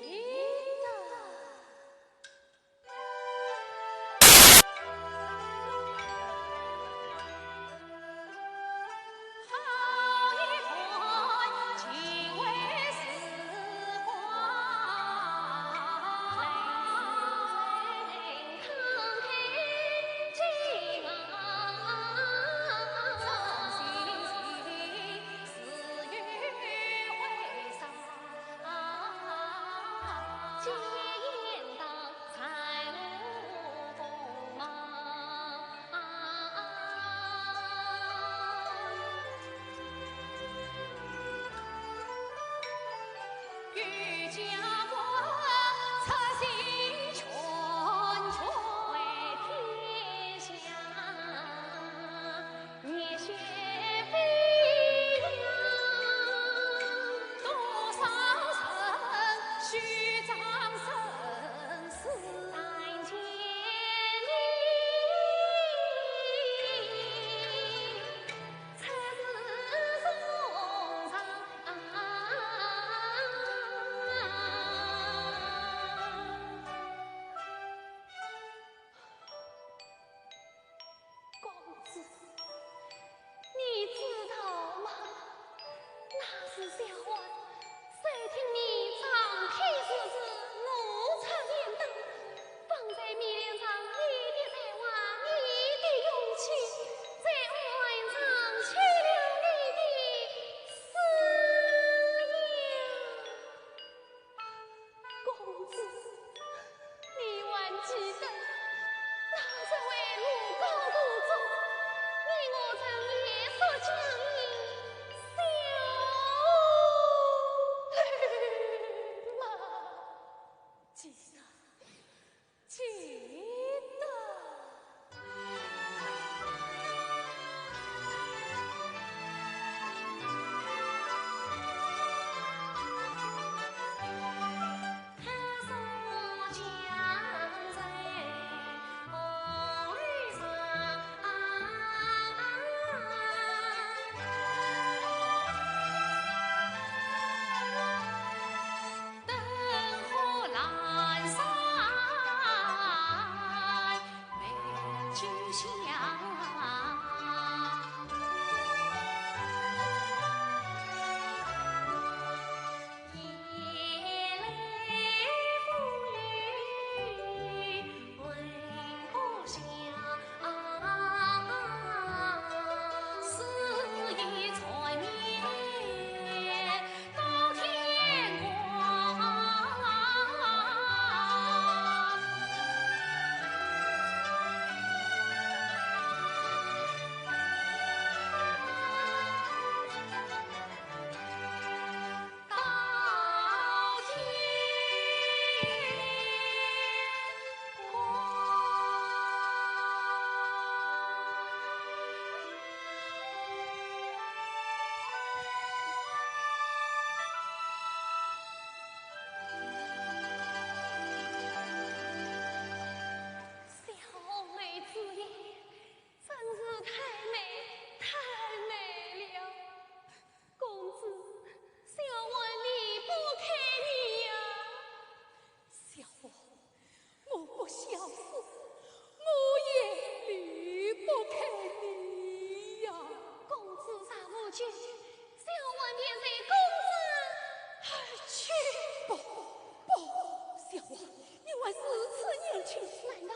如此年轻，难道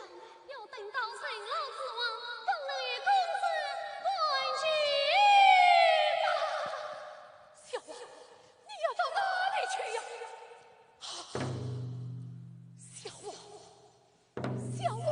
要等到人老珠黄，方能与公子团聚吗？小王，你要到哪里去呀？小王，小王，小王！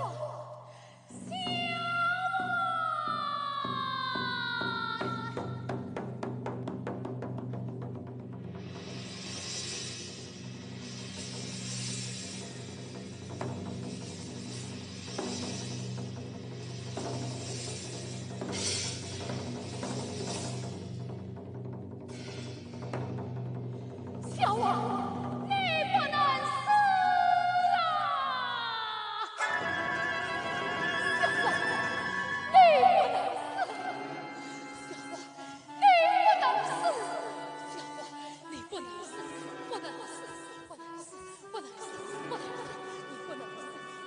小王，你不能死啊！小王，你不能死！小王，你不能死！小王，你不能死！不能死！不能死！不能死！不能死！你不能死！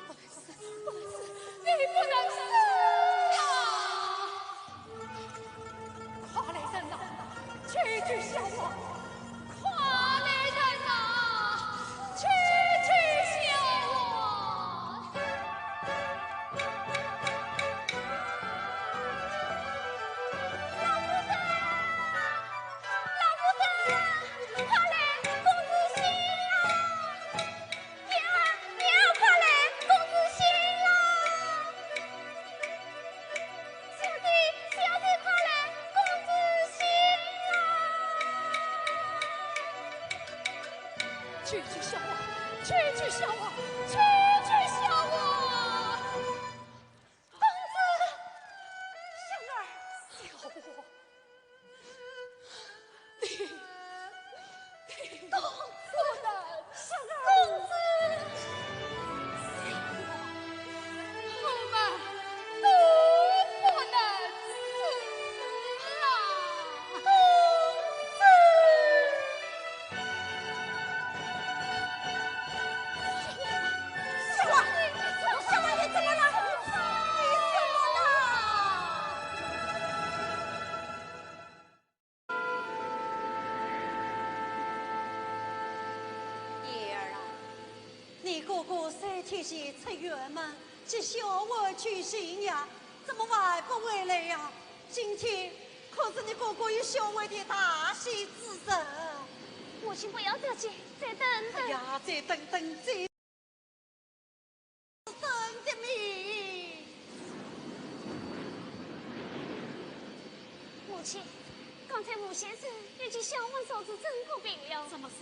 不能死！不能死！你不能死啊！快来人呐，救救小王！快来人呐，救救小王！老夫人，老夫人，快来，公子醒了！ 娘，娘，快来，公子醒了！小姐，小姐，快来，公子醒了！救救小王，救救小王，救救小王！公子，香儿，小王。 你，你，公子，香儿，公子，我们都不能死了，公子。香儿，香儿，你怎么了？你怎么了？ 燕儿啊，你哥哥三天前出远门，去校外求信呀，怎么还不回来呀？今天可是你哥哥与校外的大喜之日。母亲，不要着急，再等等。哎呀，再等等，再 生的命。母亲，刚才吴先生已经向阮嫂子诊过病了。什么事？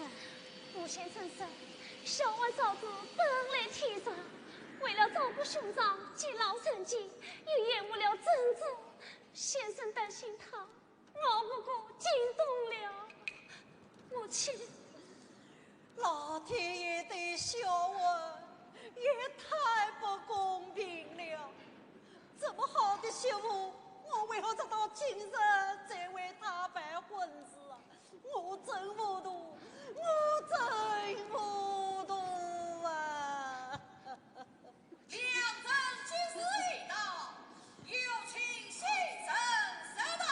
吴先生说，向阮嫂子本来体弱，为了照顾兄长及老人家，又延误了诊治。先生担心他 熬不过惊动了。母亲，老天爷对小文也太不公平了。这么好的媳妇，我为何直到今日才为她办婚事啊？我真糊涂，我真糊涂啊！ 良辰吉时已到，有请新人入堂。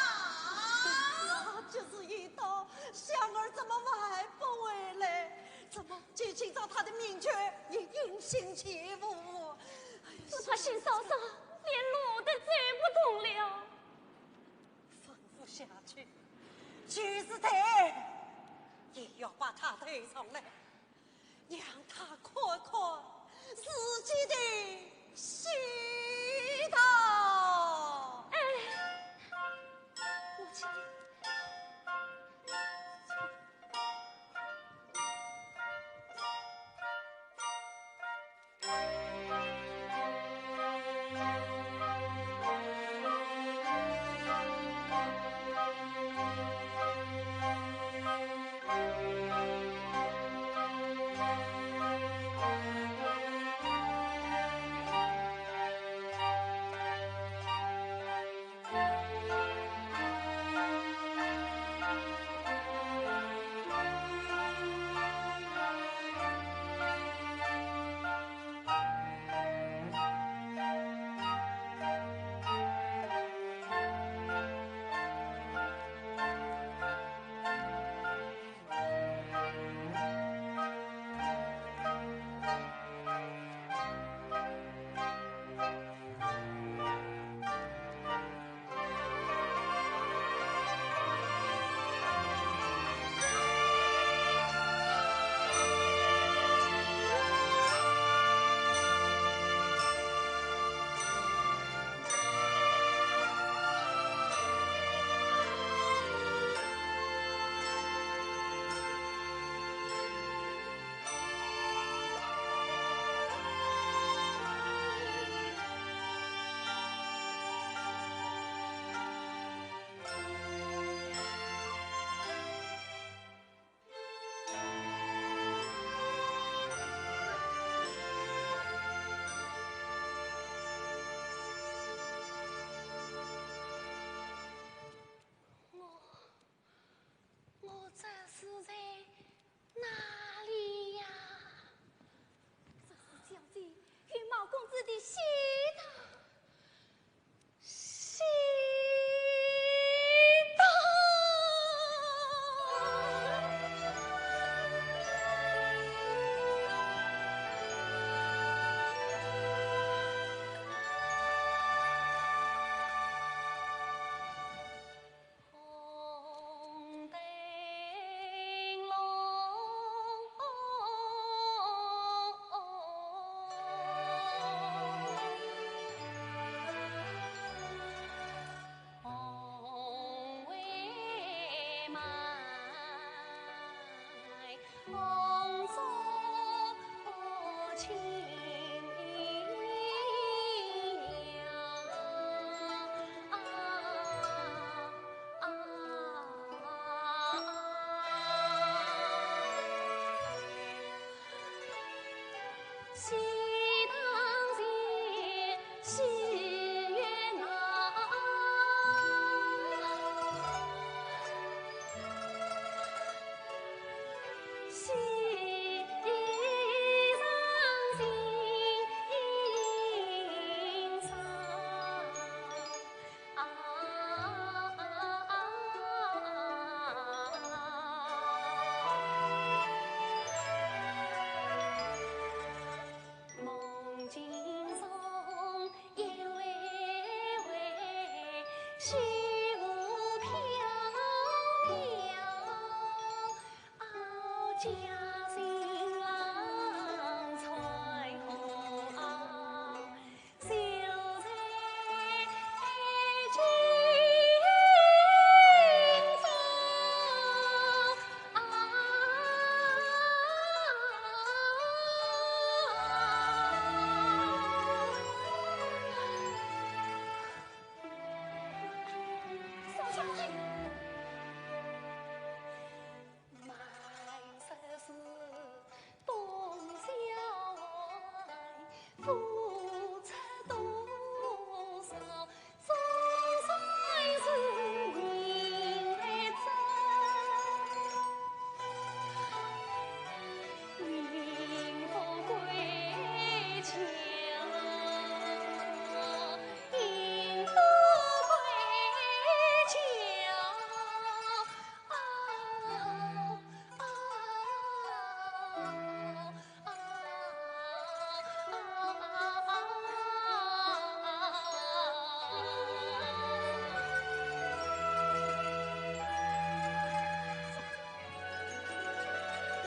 那吉时已到，香儿怎么还不回来？怎么就今朝她的命却也音信全无？哎呀，只怕新嫂嫂连路都走不动了。吩咐下去，就是她，也要把她抬上来。 让她看看自己的世道。哎，母亲。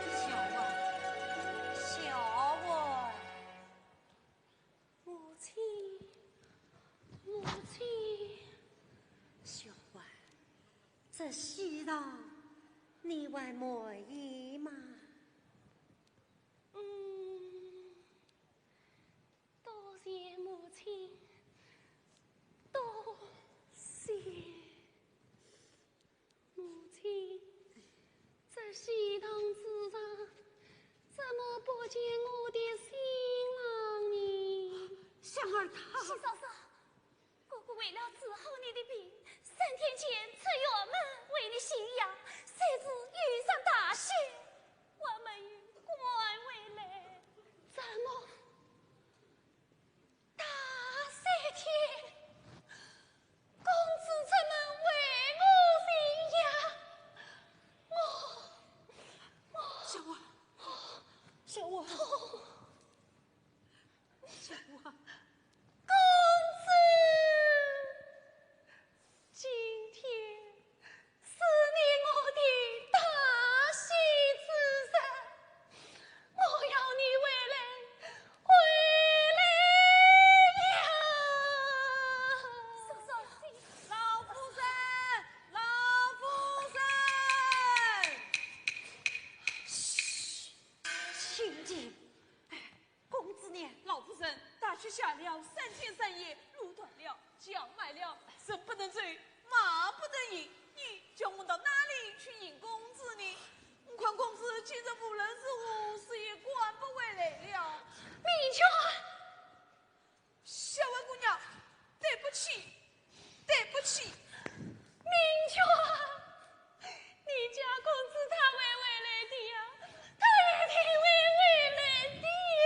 小文，小文。母亲，母亲。小文，这喜糖你还满意吗？嗯，多谢母亲，多谢。 母亲，这喜糖之上，怎么不见我的新郎呢？香儿他……喜嫂嫂，哥哥为了治好你的病，三天前出远门为你行药，谁知遇上大雪，还没有赶回来。怎么？ 大雪天，公子出门为我行药，我，我……小文，小文，痛。小文。公子，今天 是你我的大喜之日，我要你回来，回来呀！嫂嫂，老夫人，老夫人。嘘，清静。哎， 公子呢？老夫人，大雪下了三天三夜，路断了，脚埋了，人不能走，马不能行。你叫我到哪里去迎公子呢？我看公子今日无论如何是也赶不回来了。明秋啊！小文姑娘，对不起， 对不起。明秋啊，你家公子他会回来的呀，他一定会回来的呀。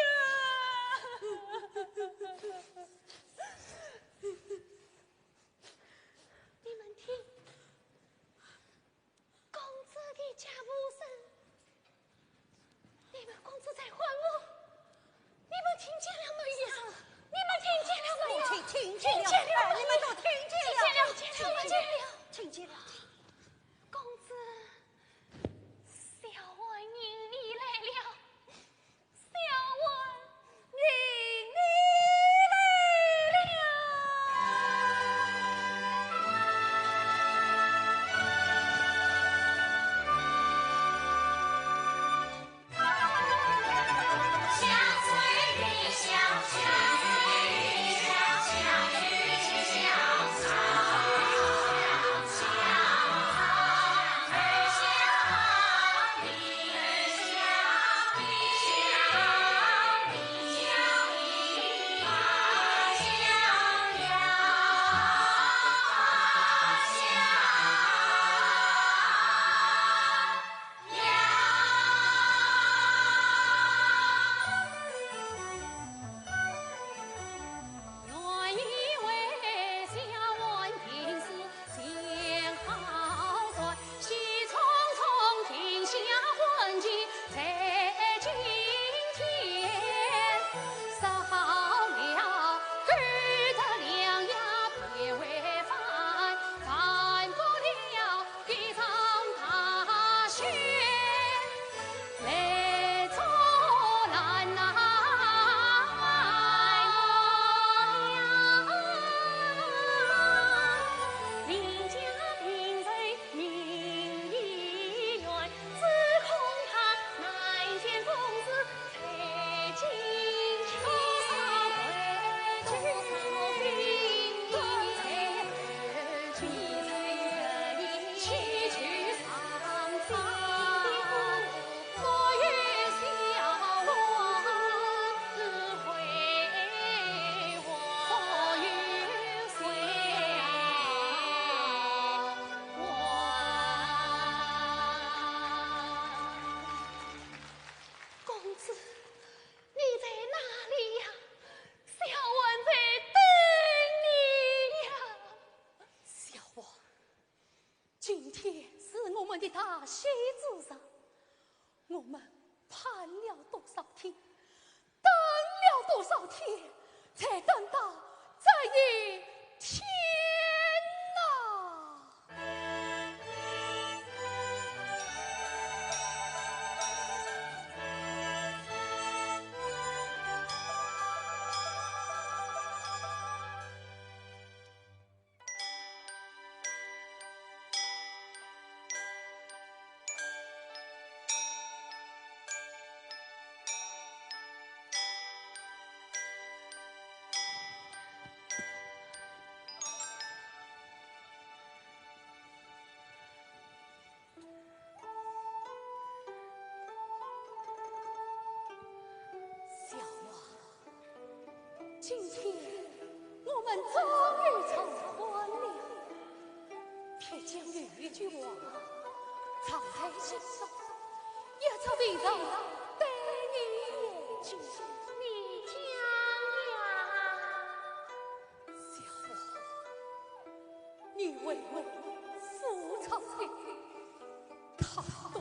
你们听，公子的脚步声，你们公子在喜之日，我们盼了多少天，等了多少天，才等到这一天呐！小王，今天我们终于成婚了。撇讲有一句话，藏在心中，也只为着对你言讲。你讲呀。小王， 你为我付出的太多，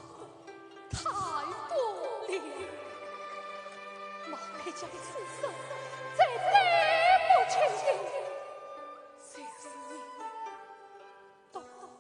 太多了。毛开讲此生最对不起的，就是你多想我。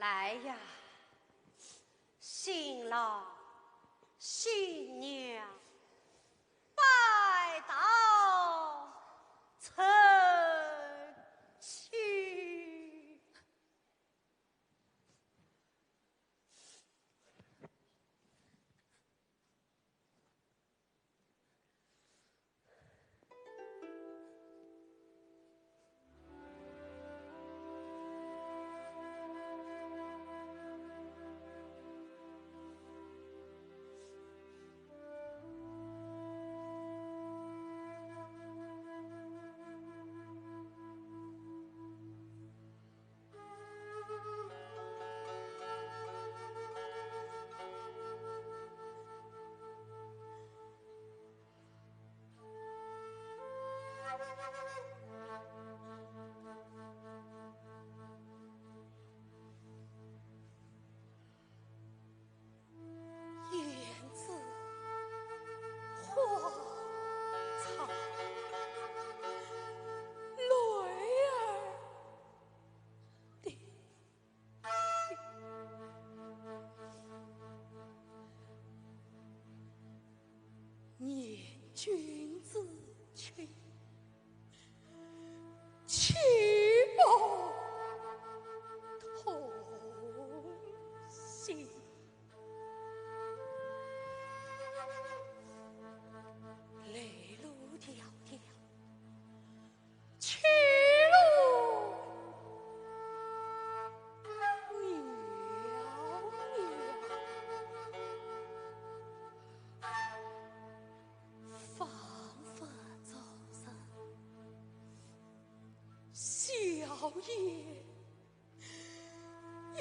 哎呀，新郎新娘拜到此去。胭脂花草，泪儿滴。念君之情， 泣不通行。泪如迢迢，去路渺渺。 仿佛昨日，笑靥一